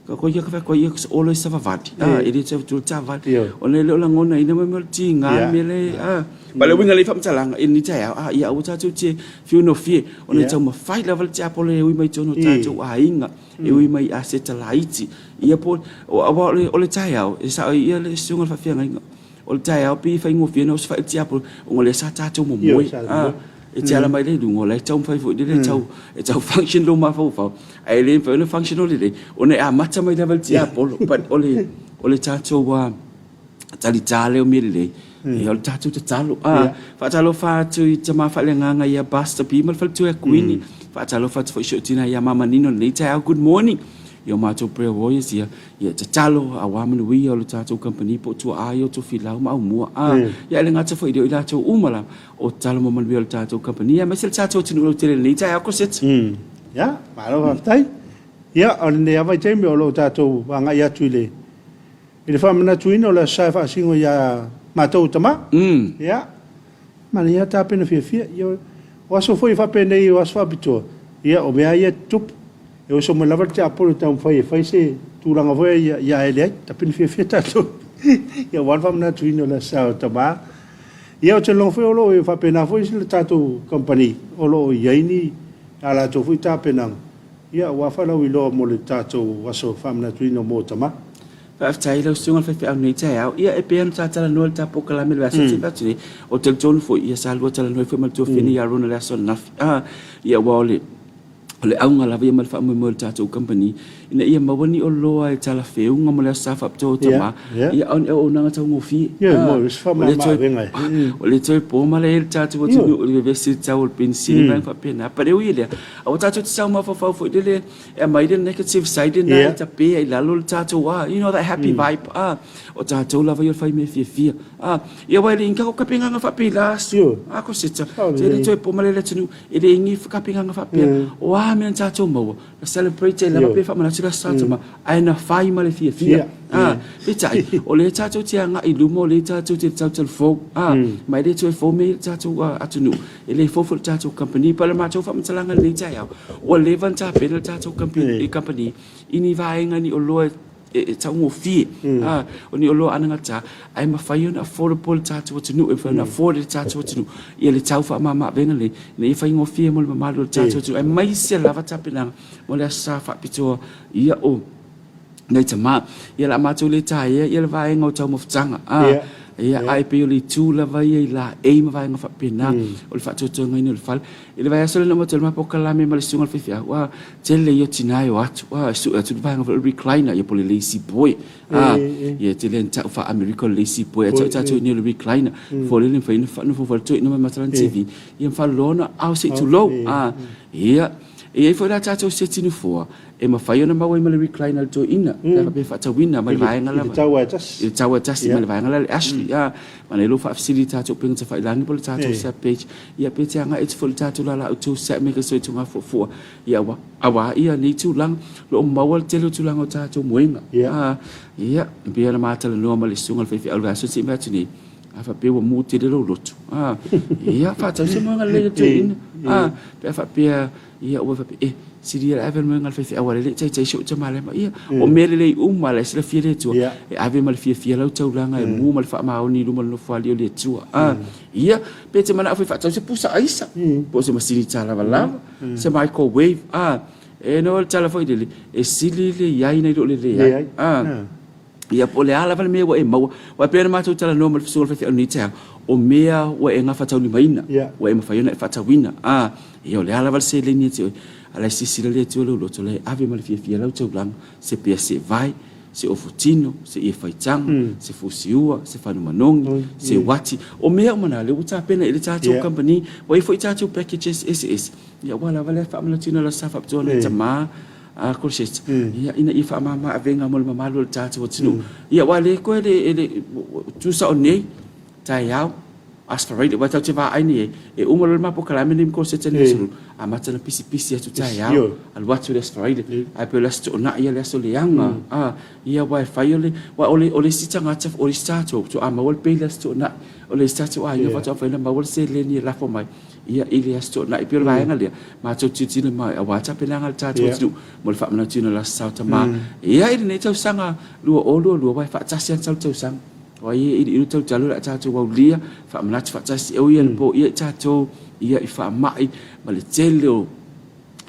S5: ka ko ia ka fai ko ia olo e savavali a e le tau tu savavali ona e le o lagona ina mai mo le tiga me le a ba le uiga le faamatalaga i ni taeao a ia aua tatou te fiu nofie ona e taumafai lava le tiapolo e ui mai totonu o tatou aiga e ui mai i aseta laiti ia po aua o le taeao e sao ai ia le susuga i le faafeagaiga O le taeao pei e faigofie ona osofai le tiapolo ona o lea sa tatou momoe. E te ala mai lea i luga, o la e taumafai foi lele e tau function lou mafaufau, ae le mafai ona functional lelei ona e amata mai lava i le tiapolo. But o le, o le tatou talita lea o mea lelei, ia o le tatou tatalo. Faatalofa atu i tama faaleagaga ia Pastor B ma le faletua ia Kuini. Faatalofa atu foi i si ou tina ia Mama Nino i lenei taeao. Good morning. I o matou prayer warriors ia, Ia tatalo aua manuia o le tatou kamupani po o tuaa ia o Tofilau ma Aumua. A, ia e le gata foi i lea o i latou uma lava o tatalo mo manuia o le tatou kamupani aemaise le tatou atunuu lautele i lenei taeao Koseta.
S1: Ia, malo faafetai. Ia, o lenei lava vaitaimi o lo o tatou agai atu i le i le faamanatuina o le Aso Sa e faasino ia matou o tama. Ia, manaia tapena fiafia. Ia, o aso foi faapenei o aso faapitoa, ia o mea lava ia e tutupu. E oso mai lava le tiapolo e taumafai e fai se tulaga foi ia, ia ae leai, tapena fiafia tatou. Ia aua le faamanatuina o le Aso Sa o tama. Ia, ou te lagona foi o lo o faapena foi le tatou kamupani o lo o i ai ni a latou foi tapenaga, ia, aua faalauiloa mo le tatou aso faamanatuina mo tama.
S5: Faafetai i lau Susuga i le Faifeau i lenei taeao. Ia, e pei ona ta talanoa i le ta polokalame i le vaiaso tea atu nei, ou te talitonu foi, ia sa lua talanoa ai foi ma le tuafafine ia Rona i le aso ananafi. A, ia aua o le, o le auga lava ia ma le faamoemoe o le tatou kamupani, ina ia maua ni oloa e talafeuga mo le Aso Sa Faapitoa o Tama, ia, a o ni auaunaga taugofie. A, ua le toe, ua le toe po ma le i le tatou atunuu i le vevesi i le tau o le penisini ma vaega faapena. But e ui i lea, aua tatou te sau mafaufau foi lele e aumai le negative side lena e tape ai i lalo le tatou a, you know that happy vibe a, o tatou lava ia o le fai mea fiafia a. Ia aua e le i ni tatou kapegaga faapea i la aso a Koseta, e le toe po ma le atunuu, e le i ni kapegaga faapea, o a mea na tatou maua, na celebrate ai lava pe faamanatu le Aso Sa Tama, ae na fai ma le fiafia a. Peitai, o lea tatou te agai i luma, o lea tatou te talutalufou a, ma e le toe fou mea i le tatou atunuu. E le fou foi le tatou kamupani. Pei o le matou faamatalaga i lenei taeao, ua leva ona tapena le tatou kamupani i ni vaega, ni oloa e taugofie, o ni oloa anagata, ae mafai ona affordable le tatou atunuu, e mafai ona afford e le tatou atunuu ia le tau faamama-avega lenei, ina ia faigofie mo le mamalu o le tatou atunuu, aemaise lava tapenaga mo le Aso Sa faapitoa ia o nai tama. Ia o le a matou le taea ia le vaega o taumafataga, a, ia, ae pei o le itu lava ia i laei ma vaega faapena, o le faatoatoagaina o le fale. I le vaiaso lea na uma atu ai le ma polokalame ma le susuga i le faifeau, a, tele ia o tina e o atu, a, e sue atu le vaega foi o le recliner, ia po o le lazy boy, a, ia e tele lava ina tau faa-Amerika o le lazy boy, ae tau tatou i inei o le recliner. Fua lele mafai ona faanofo foi le toeaina ma mata lana TV, ia ma faaloloa ona ao se i tulou, a, ia, e i ai foi la tatou seti nofoa, E mafai ona maua ai ma le recliner a le toeaina, pe a faapea e faatauina mai le vaega lea.
S1: I le tau lava e tasi.
S5: I le tau lava e tasi mai le vaega lea a le Ashley. Ia, manaia lou faafesili i le tatou upega tafailagi po o le tatou WhatsApp page, ia pe te agai atu foi i le tatou lalau tou set maker so tugafuafua, ia aua, aua ia nei tulaga, o lo o maua le tele o tulaga o tatou moega. Ia, ia, e pei ona ma talanoa ma le susuga i le faifeau i le vaiaso se i fai atu nei, a faapea ua mu tele lou loto, a, ia, faatau se moega lelei a le toeaina, a, pe a faapea Ia ua faapea, e, sili ia le ave le moega a le faifeau a le le taitai si ou tama lema. Ia, o mea lelei uma la e silafia e le Atua, e ave ma le fiafia lau taulaga e mu ma le faamaoni i luma o le Nofoalii o le Atua. A, ia, pe te manao foi e faatau se pusa aisa, po o se masini talavalava, se microwave, a, e no le tala foi lele, e sili le iai nai lo le leai. A. Ia, po o le a lava le mea ua e maua, aua e pei ona matou talanoa ma le Fesuga o le Faifeau i lenei taeao, o mea ua e gafataulimaina, ua e mafai ona e faatauina. A, ia, o le a lava le seleni ia te oe, a o la e silasila le Atua i lou loto, o la e ave ma le fiafia lau taulaga, se pea seevai, se ofutino, se ie faitaga, se fusiua, se fanumanongi, se uati. O mea uma na, lea ua tapena i le tatou kamupani, ua i ai foi tatou packages eseese, ia, aua lava le faamanatuina o le Aso Sa Faapitoa nai tama, a Crosets, ia, ina ia faamama avega mo le mamalu o le tatou atunuu. Ia, aua le koe le, e le, tusa o nei, taeao, Aso Faraile, aua tatou te vaai nei ai, e uma loa le ma polokalame lenei ma Crosets nei aso Lulu, amata ona pisipisi atu taeao, alu atu i le Aso Faraile, ae pei o le Aso Toonai ia le aso leaga, a, ia, aua e fai o le, aua o le, o le isi tagata, o le isi tatou, faatoa maua le pay i le Aso Toonai, o le isi tatou aiga faatoa mafai ona maua le seleni e lafo mai. Ia, i le Aso Toonai, pei o le vaega lea, matou tilotilo mai, aua tapenaga a le tatou atunuu mo le faamanatuina o le Aso Sa o Tama. Ia, i lenei tausaga 2022, aua e faatasi lava le tau tausaga. O ai e iliili tautalo o le a tatou aulia, faamanatu faatasi, e ui anapo ia i tatou, ia i faamai ma le tele o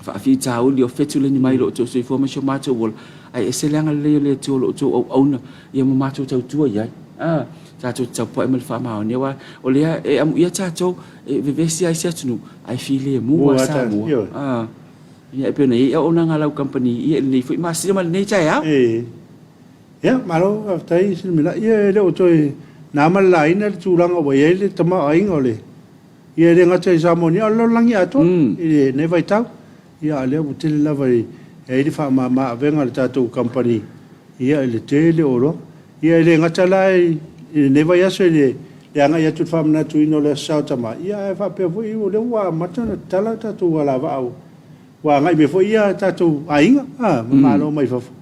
S5: faafitauli o fetuleni mai lo outou soifua ma si o matou ola, ae ese le agalelei o le Atua o lo outou auauna ia ma matou tautua i ai. A, tatou te tapuai ma le faamaoni, aua o lea e amuia tatou, e vevesi ai se atunuu, ae filemu lava Samoa. A, ia e pei ona i ai auaunaga a lau kamupani ia i lenei foi masina ma lenei taeao.
S1: E, ia, malo faafetai Silimela. Ia e le o toe na ma le laina le tulaga ua i ai le tamaoaiga o le Ia e le gata i Samoa nei, a o le lalolagi atoa i lenei vaitau. Ia a o lea ua tele lava i ai le faamama avega a le tatou kamupani ia i le tele o oloa. Ia e le gata la i lenei vaiaso i le agai atu i le faamanatuina o le Aso Sa o Tama, ia ae faapea foi o lea ua amata ona tatala tatou alavaa ua agai mai foi ia tatou aiga ma malo mai fafo.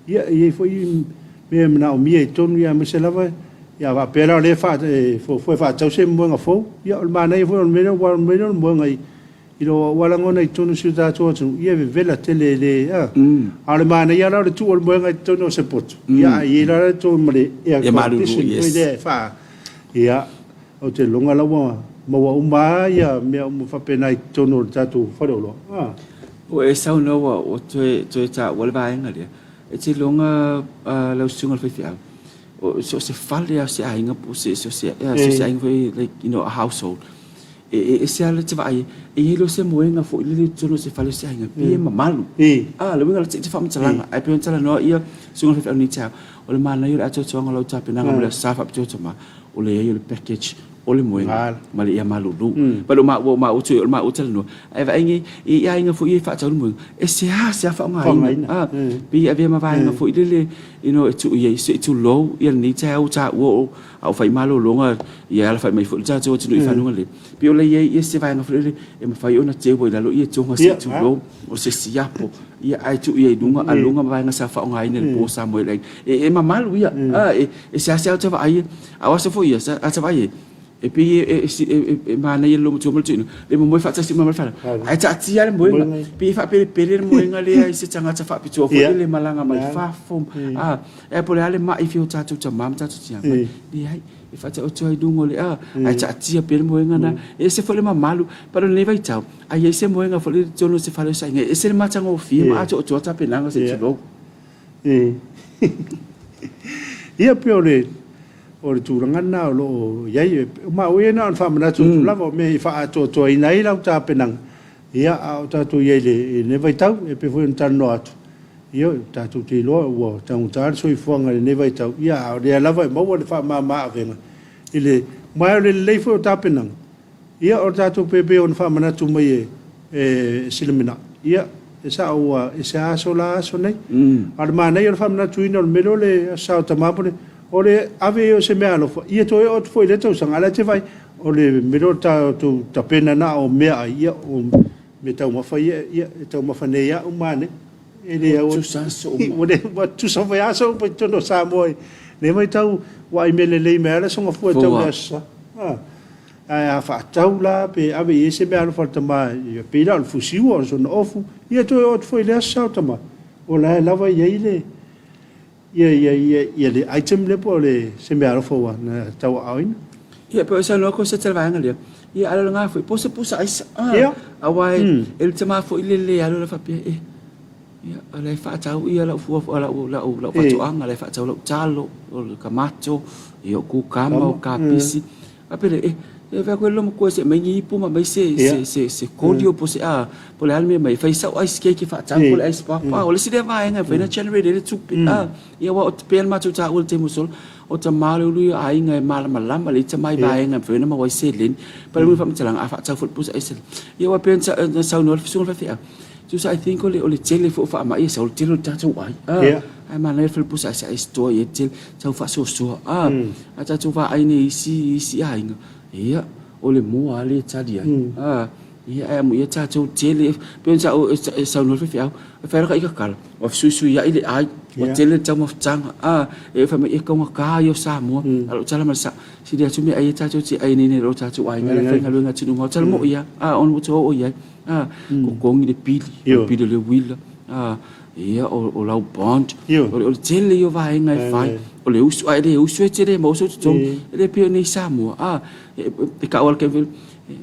S1: Ia, e i ai foi mea e manaomia i totonu, ia aemaise lava, ia a faapea la o lea e fuafua e faatau se moega fou, ia o le manaia foi o le mea lea, aua o le mea lea o le moega i i lou auala lagona i totonu o si o tatou atunuu, ia e vevela tele e le, a. A o le manaia la o le tuu o le moega i totonu o se poto, ia ae i ai la le tou ma le air condition foi lea e faa, ia. Ou te iloga la ua maua uma lava ia mea uma faapena i totonu o le tatou faleoloa. A.
S5: Ua e saunoa ua toe toe taua le vaega lea, e te iloga lau susuga i le faifeau, o so o se fale lava o se aiga po o se so o se aiga foi like you know a household, e ese lava le te vaai ai, e i ai loa se moega foi lele i totonu o se fale o se aiga, pei e mamalu. A, le uiga o le faamatalaga, ae pei ona talanoa ia susuga i le faifeau i lenei taeao, o le manaia o le atoatoaga o lau tapenaga mo le Aso Sa faapitoa tama, o le i ai o le package o le moega ma le ea malulu. Ma le ua maua atu ai o le maua talanoa, ae vaai nei i aiga foi ia e faatau le moega, e seasea faaaogaina. A, pei e avea ma vaega foi lele, you know, e tuu i ai, se i tulou ia lenei taeao ua taua o a o fai malologa, ia e alafai mai foi le tatou atunuu i fanuga lelei. Pei o la e i ai se vaega foi lele e mafai ona teu ai i lalo ia toga se i tulou, o se siapo, ia ae tuu i ai i luga a luga ma vaega sa faaaogaina i le po sa moe ai. E mamalu ia, a, e seasea ota vaai, a o aso foi ia, a ota vaai ai, e pei e manaia le loomatua ma le toeaina, le momoe faatasi uma ma le fanau, ae taatia le moega, pei e faapelepele le moega lea i se tagata faapitoa foi lele e malaga mai fafo, a, e po o le a le mai fia o tatou tama ma tatou tina, leai, e faataoto ai i luga o le, a, ae taatia pea le moega lena. E ese foi le mamalu, but o lenei vaitau, a i ai se moega foi lele i totonu o se fale o se aiga, e ese le matagofie ma atoatoa tapenaga se i tulou.
S1: Ia pei o le o le tulaga lena o lo o i ai. Ma o ia na ona faamanatu atu lava o mea e faaatoatoaina ai lau tapenaga, ia a o tatou i ai i lenei vaitau, e pei foi ona talanoa atu, ia tatou te iloa ua taugata le soifuaga i lenei vaitau, ia a o lea lava e maua le faamama avega i le ma o le lelei foi o tapenaga. Ia, o le tatou pei ona faamanatu mai e Silimina, ia, e sao ua ese lava aso la aso nei. A o le manaia o le faamanatuina o le mea lea o le Aso Sa o Tama po o le, o le ave ai o se meaalofa, ia toe oo atu foi i lea tausaga, a o la e te vaai, o le mea lea o le tatou tapena na o meaai, ia, o meataumafa ia, ia, e taumafa nei lava uma nei. E le au, ua tutusa foi aso uma i totonu o Samoa i lenei vaitau, ua ai mea lelei mai lava le Aso Gafua e tau i le Aso Sa. Ae a faatau la pe ave i ai se meaalofa a le tama, ia pei la o le fusiua o le sona ofu, ia toe oo atu foi i le aso sao tama, o la e lava i ai le, ia, ia, ia, ia le item lea po o le, se meaalofa ua na tauaaoina.
S5: Ia, pe o saunoa atu se tele vaega lea, ia a o le lena foi, po o se pusa aisa, a, aua e, e le tama foi le le alu la faapea, e, Ia, o la e faatau ia lau fua, lau, lau, lau faatoaga, o la e faatau lau talo, o le kamato, ia o kukama, o kapisi. Faapea lea, e, e fai atu e le loomatua se aumai ni ipu ma aumai se, se, se, se kolio po o se a, po o le a le mea e aumai, e fai sau ice cake e faatau po o le ice pop. A, o le isi lea vaega e mafai ona generate ai le tupe. A, ia aua o pei lava ona matou taua i le taimi ua sola, o tama o le ulu ia o aiga e malamalama lelei tama i vaega e mafai ona maua ai seleni. Pei o le uiga o le faamatalaga, a faatau foi le pusa aisa lea. Ia aua e pei ona saunoa le susuga i le faifeau, Tusa I think o le o le tele foi o faamai e sau o le tele o le tatou ai. Ah, yeah. Ae manaia le falepusa aisa e store i ai le tele tau faasoasoa. Ah, a tatou vaai nei i isi isi aiga, ia, o le moa lava lea e tali ai. Ah, ia ae amuia tatou tele pei ona sa e saunoa le faifeau, e fai lava ita tala, ua fesuisuiai le ai, ua tele le taumafataga. Ah, e fai mai e taugata ia o Samoa. A o lau tala ma le sao, sili atu meaai ia tatou te ai nei nai lo tatou aiga la e faigaluega atunuu mamao. Tala moi lava, ah, ona ua toe oo i ai. A, totogi le pili, o le pili o le uila, a, ia, o lau bond, o le tele ia o vaega e fai, o le usu, a e le usu e te le maua sou totogi, e le pei o nei i Samoa, a, e tau lava le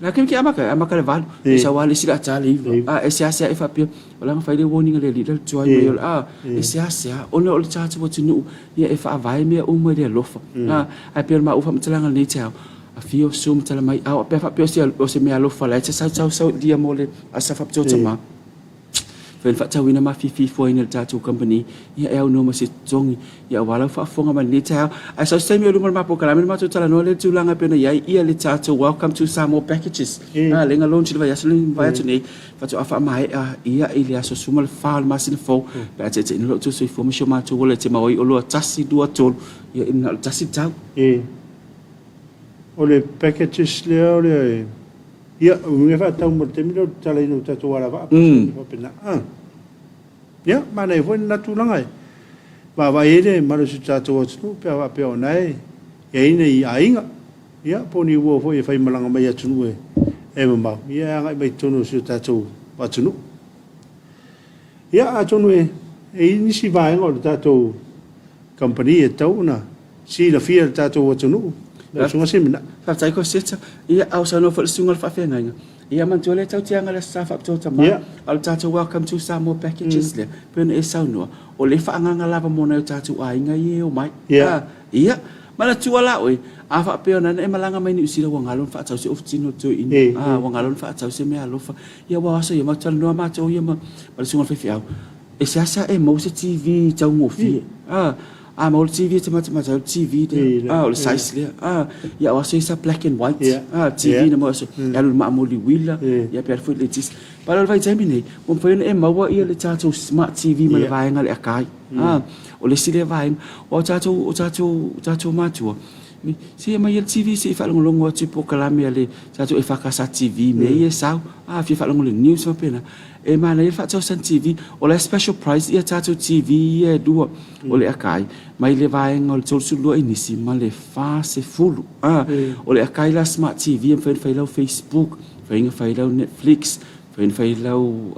S5: la ke ke amata, e amata i le 8, e sau lava le isi le ata le 9, a, e seasea e faapea, o la na fai le warning a le alii la le tuai mai o le, a, e seasea, ona o le tatou atunuu, ia e faavae mea uma i le alofa, a, ae pei o le maua faamatalaga i lenei taeao, Afio, susu ma tala mai, ao pe a faapea o se mea alofa la e te sau sau ia mo le asa faapitoa tama. Fai na faatauina ma fififoaina e le tatou company, ia e aunoa ma se totogi, ia aua lau faafofoga mai lenei taeao. Ae sau se taimi o luma o le matou polokalame le matou talanoa lea i le tulaga e pei ona i ai ia le tatou Welcome to Samoa Packages. A lea na launch i le vaiaso lenei na mavae atu nei, faatoa faamaea ia i le aso 14 o le masina fou, pe a taitaiina lo outou soifua ma si o matou ola e te mau ai oloa 1, 2, 3, ia na o le tasi le tau.
S1: O le packages lea o le, ia, o mea faatau mo le taimi lea o le tatalaina o tatou alavaa po o se mea faapena. A, ia, manaia foi lena tulaga e vaavaai ai le malosi o le tatou atunuu pe a faapea o lena e i ai ni aiga, ia, po o ni uo foi e faimalaga mai i atunuu e mamao, ia, e agai mai i totonu o si o tatou atunuu. Ia, atonu e i ai nisi vaega o le tatou kamupani e tatau ona silafia e le tatou atunuu. Lau Susuga Simina.
S5: Faafetai Koseta. Ia, a o saunoa foi le susuga o le faafeagaiga, ia manatua lea tatou te aga i le Aso Sa Faapitoa Tama, a o le tatou Welcome to Samoa Packages lea, pei ona e saunoa, o lea e faaagaaga lava mo nai o tatou aiga ia e omai. Ia, manatua la oe, a faapea ona e malaga mai Niu Sila ua galo ona faatau se ofutino o le toeaina, a, ua galo ona faatau se meaalofa, ia aua o aso ia, matou talanoa matou ia ma le susuga i le faifeau, E seasea e maua se TV taugofie a a maua le TV e te matamata ai o le TV lea a o le size lea a ia o aso ia sa black and white a TV na maua aso e alu i le maamoli uila ia pe alu foi i le eletise but o le vaitaimi nei ua mafai ona e maua ia le tatou smart TV ma le vaega le akai a o le isi lea vaega aua o tatou o tatou o tatou matua Se i aumai ia le TV se i faalogologo atu i polokalame a le tatou EFKS TV mea ia e sau. A fia faalogo i le news faapena. E manaia le faatausa le TV. O la e special price ia tatou TV ia e lua o le akai mai le vaega o le 32 inisi ma le 40. A o le akai la smart TV e mafai ona fai lau Facebook, mafai ona fai lau Netflix, Fai na fai lau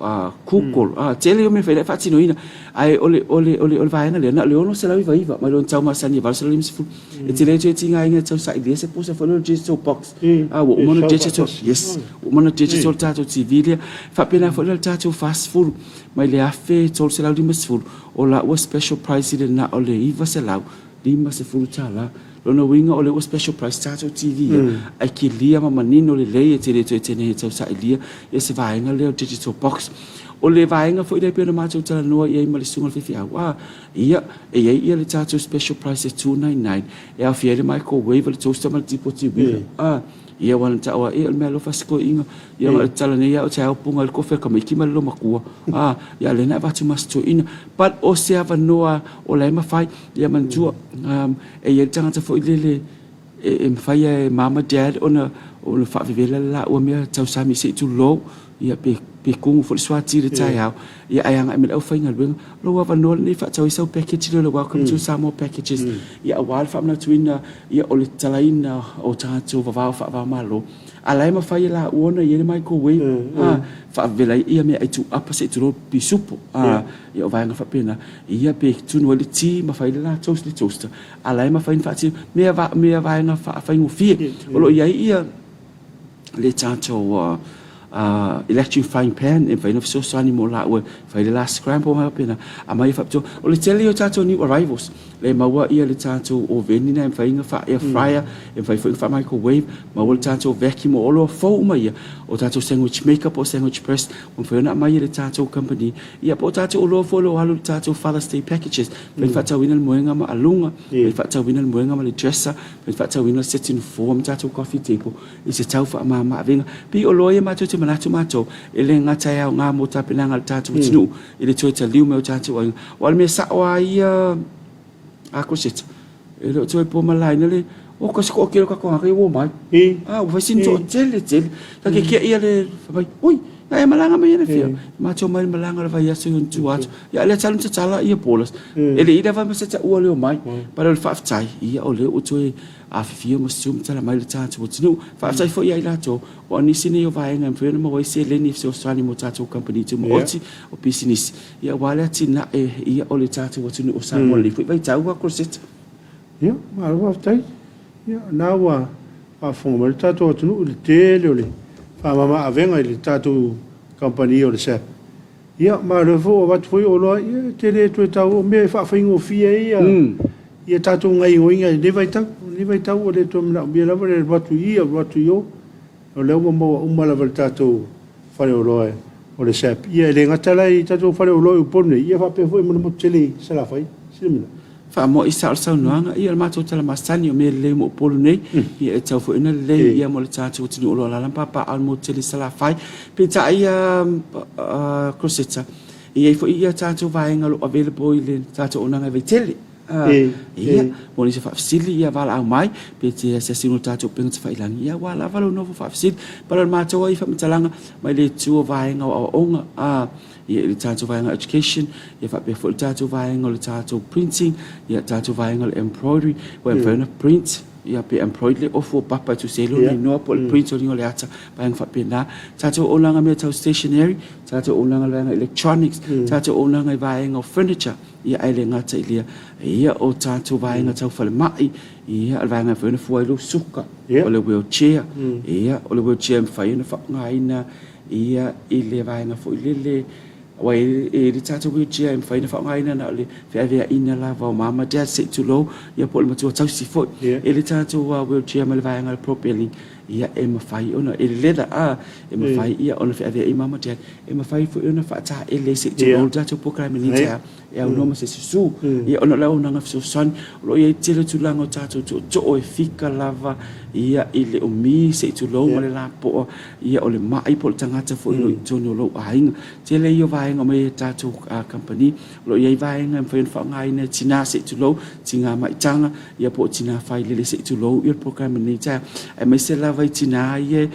S5: Google, a tele ia mea fai la e faatinoina. Ae o le o le o le o le vaega lea na o le 699 mai lona tau masani e 850. E tele atu e tigaina e tau sailia se pusa foi lea o le digital box. A ua uma ona digital, yes, ua uma ona digital le tatou TV lea. E faapena foi la le tatou 40 mai le 1350 o la ua special price i le na o le 900. $50. Lona uiga o lea ua special price tatou TV ia, ae kilia ma manino lelei e te le toe tene e tau sailia ia se vaega lea o digital box. O le vaega foi lea e pei ona matou talanoa i ai ma le susuga i le faifeau, a, ia, e i ai ia le tatou special price e $299 e aofia ai le microwave, le toaster ma le tipoti uila, a, ia aua na tau a, e o le meaalofa a si toeaina, ia na o le tala nei lava o te ao punga ai le kofi a tamaiti ma le loomatua, a, ia lea na avatu ma si toeaina. But o se avanoa o la e mafai. Ia manatua, e i ai le tagata foi lele e mafai e mom ma dad ona ona faavevela le laua mea tausami se i tulou, ia pe pe kumu foi le suati i le taeao, ia ae agai mai le aufaigaluega. O lou avanoa lenei e faatau ai sau package lea o le Welcome to Samoa Packages, ia aua le faamanatuina ia o le tatalaina o tatou vavao faava-o-Malo. A la e mafai e laua ona i ai le microwave, a, faavevela ai ia meaai tuuapa se i tulou pisupo, a, ia o vaega faapena. Ia pe tunu ai le ti ma fai le la toast le toaster, a la e mafai ona faatino mea va mea vaega faafaigofie. O lo o i ai ia le tatou electric frying pan e mafai ona fesoasoani mo laua e fai le la scramble ma faapena. Aumai e faapitoa. O le tele ia o tatou new arrivals lea e maua ia le tatou oveni lena e mafai ona faa air fryer, e mafai foi ona faa microwave, maua le tatou vacuum, o oloa fou uma ia, o tatou sandwich maker po o sandwich press, ua mafai ona aumai e le tatou company. Ia po o tatou oloa foi o lo o alu i le tatou Father's Day packages, mafai ona faatauina le moega ma aluga, mafai ona faatauina le moega ma le dresser, mafai ona faatauina le seti nofoa ma tatou coffee table i se tau faamama avega. Pei o oloa ia matou te manatu matou, e le gata e aoga mo tapenaga a le tatou atunuu i le toe taliu mai o tatou aiga. Aua o le mea sao lava ia a Crosetta, e le o toe po malaina le oka se toatele o tatou tagata ia ua omai. A ua fai sina toatele tele. Sa keke'i ia le fai mai, oi, na e malaga mai anafea? Matou omai i le malaga o le vaiaso i ona tua atu. Ia a lea talu ona tatala ia borders. E le i lava ma se taua le omai. But o le faafetai, ia o lea ua toe afifio ma susu ma tala mai le tatou atunuu. Faafetai foi ia i latou, aua o nisi nei o vaega e mafai ona maua ai seleni e fesoasoani mo tatou kamupani tumaoti o pisinisi. Ia aua le atinae ia o le tatou atunuu o Samoa lenei foi vaitau a Crosetta.
S1: Ia, malo faafetai. Ia, o lena ua faafofoga mai le tatou atunuu i le tele o le faamama-avega i le tatou kamupani o le SAP. Ia, ma o lea foi ua avatu foi oloa, ia e te le toe tau, o mea e faafaigofie ai ia, ia tatou gaioiga i lenei vaitau. O lenei vaitau ua le toe manaomia lava le alu atu i i, alu atu i o. O lea ua maua uma lava e le tatou faleoloa o le SAP. Ia e le gata la i tatou faleoloa i Upolu nei, ia faapea foi ma le motu tele i Salafai. Silamila.
S5: Faamoa i sao le saunoaga, ia o le matou tala masani o mea lelei mo Upolu nei, ia e tatau foi ona lelei ia mo le tatou atunuu o lo o alaala ma papaaao i le motu tele i Salafai. Peitai a Crosetta, e i ai foi ia tatou vaega o lo o available i le tatou auaunaga i Vaitele. Ia, mo nisi o faafesili, ia valaau mai, pe te asiasi i tatou upega tafailagi, ia ua lava lou nofo faafesili. Pala o le matou ai faamatalaga mai le itu o vaega o aoaoga, a, ia i le tatou vaega education, ia faapea foi le tatou vaega o le tatou printing, ia tatou vaega o le embroidery, ua e mafai ona print. Ia, pe employed le ofu o papa e tusa ai lona igoa po o le print o le igoa o le ata, vaega faapena. Tatou auaunaga i mea tau stationery, tatou auaunaga i le vaega electronics, tatou auaunaga i vaega o furniture, ia ae le gata i lea, ia o tatou vaega tau falemai, ia o le vaega e mafai ona fua ai lou suka, o le wheelchair, ia o le wheelchair e mafai ona faaaogaina ia i le vaega foi lele Aua e i ai le tatou wheelchair e mafai ona faaaogaina na o le feaveaiina lava o mama, dad se i tulou, ia po o le matua tausi foi. E i ai le tatou wheelchair ma le vaega o le propelling, ia e mafai ona, e leather a, e mafai ia ona feaveai mama, dad, e mafai foi ona faataele se i tulou le tatou polokalame nei taeao e aunoa ma se susu. Ia ona o le auaunaga fesoasoani, o lo o i ai tele tulaga o tatou tootoo e fika lava ia i le umi se i tulou ma le lapoa ia o le ma'i po o le tagata foi o lo o i totonu o lou aiga. Tele ia o vaega mai a tatou kamupani, o lo o i ai vaega e mafai ona faaaogaina e tina se i tulou, tina maitaga, ia po o tina failele se i tulou ia le polokalame nei taeao. Aemaise lava i tina ia,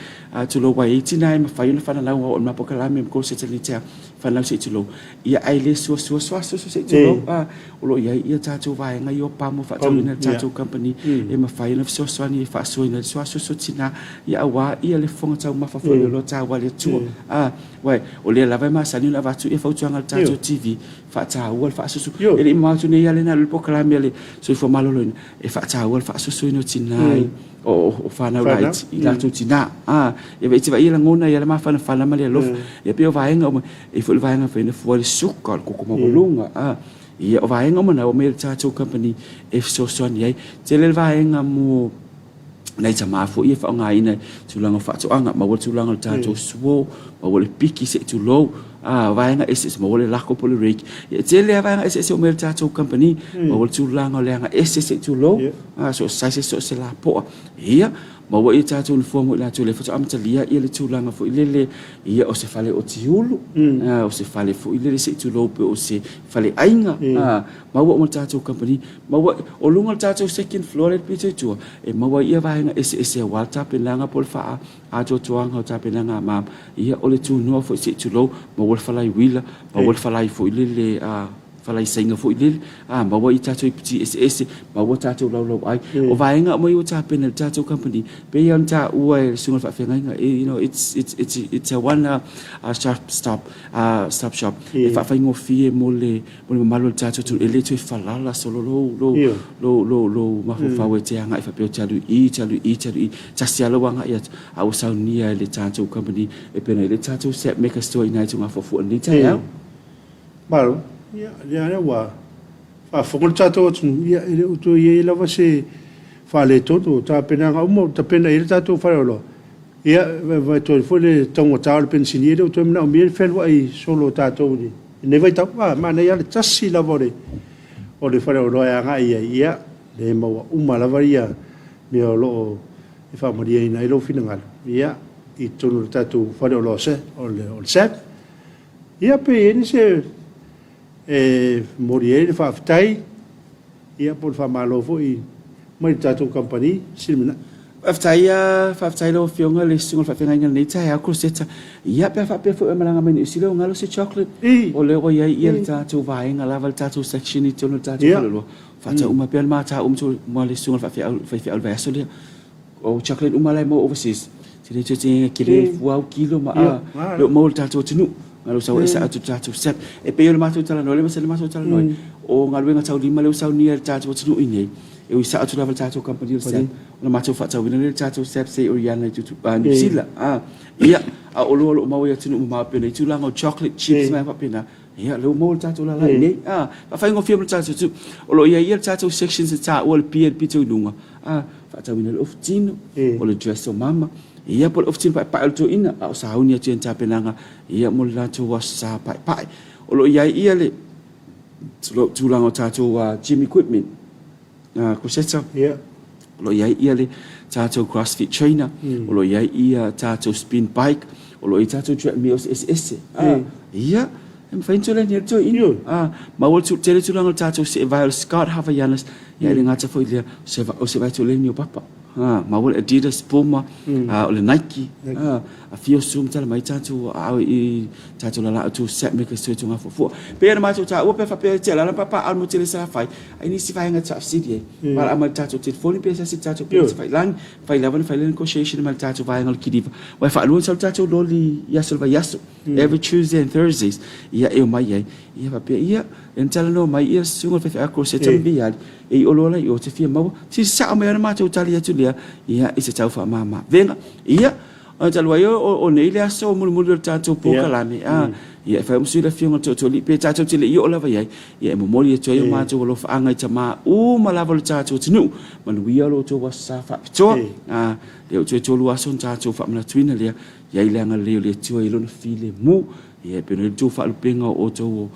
S5: tulou aua e i ai tina e mafai ona fananau aua o le ma polokalame ma call centre nei taeao, fanau se i tulou, ia ae le suasua suasu se i tulou, a, o lo o i ai ia tatou vaega ia o pamu faatauina e le tatou kamupani e mafai ona fesoasoani e faasoaina ai le suasuasu o tina, ia aua ia le fofoga taumafa foi o lo taua le Atua. A, uae, o lea lava e masani ona avatu ia fautuaga a le tatou TV, faataua le faasusu. E le i mamao atu nei lava lena i le polokalame a le Soifua Maloloina, e faataua le faasusuina o tina i o fanau laiti i latou tina. A, ia e te vaai e lagona ai lava le mafanafana ma le alofa. Ia pei o vaega uma, e i ai foi le vaega e mafai ona fua ai le suka, o le koko maualuga, a, ia o vaega uma na e omai ai le tatou kamupani e fesoasoani ai. Tele le vaega mo nai tama foi e faaaogaina i tulaga o faatoaga, maua le tulaga o le tatou suo, maua le piki se i tulou, a, vaega eseese, maua le lako po o le rake. Ia, e tele lava vaega eseese e omai ai le tatou kamupani, maua le tulaga o le aga ese se i tulou, a, so o se size, so o se lapoa. Ia, maua ia tatou nofoa mo i latou lea faatoa amatalia ia le tulaga foi lele, ia, o se fale otiulu, a, o se fale foi lele se i tulou pe o se faleaiga, a, maua uma le tatou kamupani. Maua, o luga o le tatou second floor lea i le pito i tua, e maua ai ia vaega eseese aua le tapenaga po o le faaatoatoaga o tapenaga a mama. Ia, o le tunoa foi se i tulou, maua le falai uila, maua le falai foi lele, a, falai saina foi lele, a, maua ia tatou iputi eseese, maua tatou laulauai. O vaega uma ia ua tapena e le tatou kamupani, pei lava ona taua e le susuga i le faafeagaiga, you know, it's, it's, it's, it's a one stop, stop shop, e faafaigofie mo le O le mamalu o le tatou atunuu, e le toe falala solo lou, lou, lou, lou, lou mafaufau e te agai faapea ou te alu i i, te alu i i, te alu i i. Tasi lava lou agai atu, a ua saunia e le tatou company e pei ona i ai le tatou Sap Mega Store i ina i Tugafuafua i lenei taeao.
S1: Malo, ia, lea lea ua faafofoga le tatou atunuu, ia, e le o toe i ai lava se faaletonu o tapenaga uma ua tapena i ai le tatou faleoloa. Ia, e vaai atu ai foi le taugata o le penisini, e le o toe manaomia le fealuai solo o tatou i lenei vaitau. A manaia lava le tasi lava o le o le faleoloa e agai i ai, ia, lea e maua uma lava ia mea o lo o e faamalieina ai lou finagalo, ia, i totonu o le tatou faleoloa o le SABB. Ia, pe i ai nisi e momoli ai le faafetai Ia po o le faamalo foi mai le tatou kamupani Siliminai.
S5: Faafetai a, faafetai lau Afioga i le Susuga i le Faafeagaiga i lenei taeao Crosetta. Ia pe a faapea foi o e malaga mai Niu Sila ua galo se chocolate, o lea ua i ai ia le tatou vaega lava le tatou section i totonu o le tatou faleoloa. Faatau uma pea le mata uma le Susuga i le Faifeau i le vaiaso lea. O chocolate uma la e maua overseas, te le toe tēnga ke le fua au kilo ma a, le o maua le tatou atunuu. Ngā rau sau e sa atu tatou sep. E pei o le matou talanoa, le masani matou talanoa, o galuega taulima lea ua saunia e le tatou atunuu i nei, e ui sa atu lava le tatou kamupani o le SAP, ona matou faatauina lea i le tatou SAP se i Oriana i Tutu, Niu Sila. Ia, a o oloa o lo o maua i atunuu mamao e pei ona i ai tulaga o chocolate chips ma mea faapena, Ia, lea ua maua le tatou lala i inei. A, faafaigofie mo le tatou atunuu. O lo o i ai ia le tatou sections e taua le pia i le pito i luga, a, faatauina le ofu tino, o le dress o mama, ia po o le ofu tino paepae o le toeaina, a o sauni atu i ana tapenaga, ia mo le latou Aso Sa paepae. O lo o i ai ia le tulaga o tatou gym equipment. Crosetta, o lo o i ai ia le tatou CrossFit trainer, o lo o i ai ia tatou spin bike, o lo o i ai tatou treadmills eseese. Ia, e mafai ona tulai nei le toeaina. Maua le tele tulaga o le tatou seevae o le Scott Havaianas, ia e le gata foi i lea, o se vae tuleni o Papa. Maua le Adidas, Puma, o le Nike, afio Susu ma tala mai tatou aao i tatou lalaau tu set me ka sui tu ngafuafua. Pe na matou taua pe faapea te alala papa ao mo tele sa fai, ai nisi vaega taafsili ai. Mala ama tatou telefoni pe sasi tatou pe fai lani, fai lava na fai le negotiation ma le tatou vaega o le kiliva. Uai faalua sa tatou loli i aso o le vaiaso. Every Tuesday and Thursdays ia e omai ai. Ia faapea ia e na talanoa mai ia susuga le faifeau Croseta ma Viali e i oloa la i o te fia maua sili sao mai ana matou tali atu lea ia i se tau faamama avega. Ia ona talu ai o nei le aso mulimuli o le tatou polokalame a ia e fai ma sui le afioga i le Tootooalii pe tatou te le i oo lava i ai ia e momoli atu ai o matou alofaaga i tama uma lava o le tatou atunuu. Manuia lo outou aso sa faapitoa. A lea ua toe 3 aso ona tatou faamanatuina lea I ai le agalelei o le Atua i lona filemu, ia e pei ona i ai le tou faalupega o outou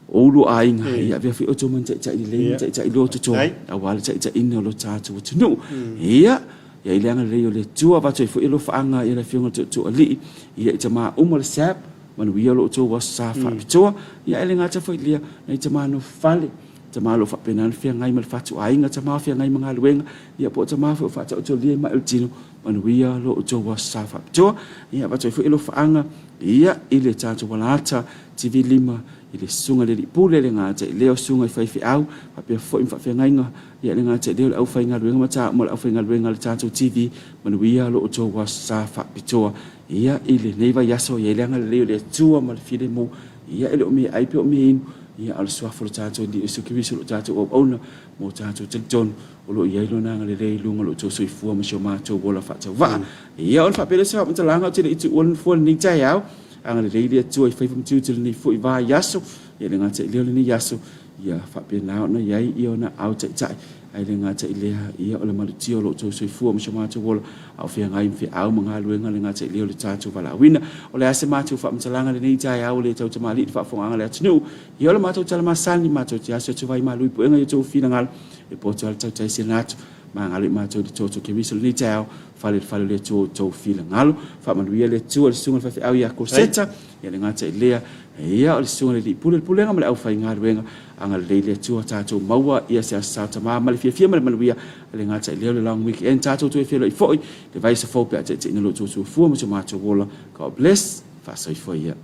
S5: o ulu o aiga, ia avea foi outou ma ni taitai lelei ma taitai lototoa, aua le taitaiina o lo tatou atunuu. Ia, i ai le agalelei o le Atua, avatu ai foi alofaaga i le Afioga i le Tootooalii, ia i tama uma o le SAB, manuia lo outou aso sa faapitoa, ia ae le gata foi i lea, nai tama nofo fale, tama o lo o faapena ona feagai ma le fatuaiga, tama o feagai ma galuega, ia po o tama foi o faataotolia i mai o le tino, Manuia lo outou aso sa faapitoa. Ia avatu ai foi alofaaga ia i le tatou Alata TV 5 i le Susuga i le Alii Pule le gata i lea o Susuga i Faifeau faapea foi ma Faafeagaiga ia le gata i lea o le aufaigaluega ma ta uma le aufaigaluega a le tatou TV. Manuia lo outou aso sa faapitoa ia i lenei vaiaso. Ia i le agalelei o le Atua ma le filemu ia e le o meaai pe o meainu ia a o le Suafa o le tatou Alii o Iesu Keriso o lo tatou auauna mo tatou talitonu o lo o i ai Lona agalelei i luga o lo outou soifua ma si o matou ola faatauvaa. Ia, ona faapea lea o se faamatalaga, ou te le i tuua le nofoa i lenei taeao, agalelei le Atua i faiva ma tiute i lenei foi vaiaso, ia le gata i lea o lenei aso, ia faapena ona i ai ia ona ao taitai, ae le gata i lea, ia o le malutia o lo outou soifua ma si o matou ola, a o feagai ma feau ma galuega, le gata i lea o le tatou valaauina. O le a se matou faamatalaga i lenei taeao, e le tautamalii i le faafofogaaga a le atunuu, ia o le matou tala masani, matou te aso atu ai malu i puega i outou finagalo, E poto lava le tautai sina atu, magalo i matou i le toto Keriso i lenei taeao, fale i le fale o le Atua outou finagalo. Faamanuia le Atua i le susuga i le faifeau ia Koseta, ia le gata i lea, ia o le susuga i le Alii Pule, le Pulega ma le aufaigaluega. Agalelei le Atua tatou maua ia se aso sao tama ma le fiafia ma le manuia, le gata i lea o le long weekend tatou toe feiloai foi le vaiaso fou pe a taitaiina lo outou soifua ma so matou ola. God bless. Faasoifua ia.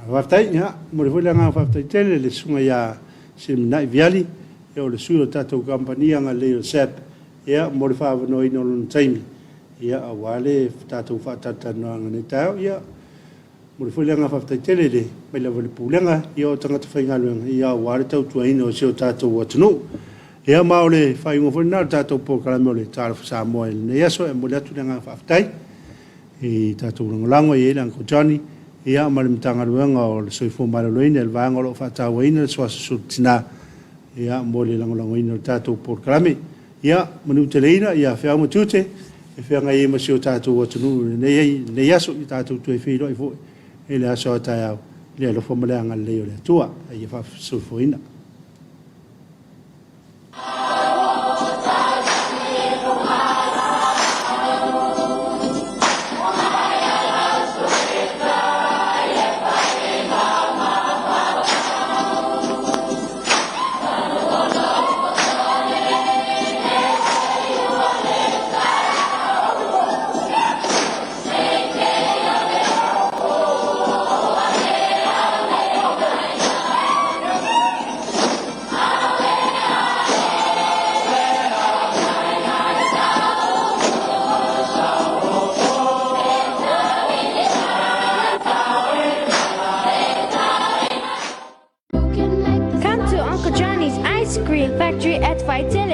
S1: Faafetai, ia, momoli foi le agaga faafetai tele i le susuga ia Seminai Viali, ia o le sui o le tatou kamupani agalelei o le SAB, ia, mo le faaavanoaina o lona taimi, ia, aua le tatou faatalatalanoaga i lenei taeao. Ia, momoli foi le agaga faafetai tele i le mai lava i le Pulega, ia, o tagata faigaluega, ia, aua le tautuaina o si o tatou atunuu. Ia, ma o le faaiuga foi lena o le tatou polokalame o le Talofa Samoa i lenei aso. E momoli atu le agaga faafetai i tatou lagolago e i ai le Uncle Johnny ia ma le Matagaluega o le Soifua Maloloina i le vaega o lo o faatauaina le SROS Sulu Tina ia mo le lagolagoina o le tatou polokalame. Ia manuteleina ia feau ma tiute e feagai ai ma si o tatou atunuu i lenei, lenei aso ia tatou toe feiloai foi i le aso a taeao i le alofa ma le agalelei o le Atua. A ia faasoifuaina.
S6: Come to Uncle Johnny's Ice Cream Factory at Vaitele.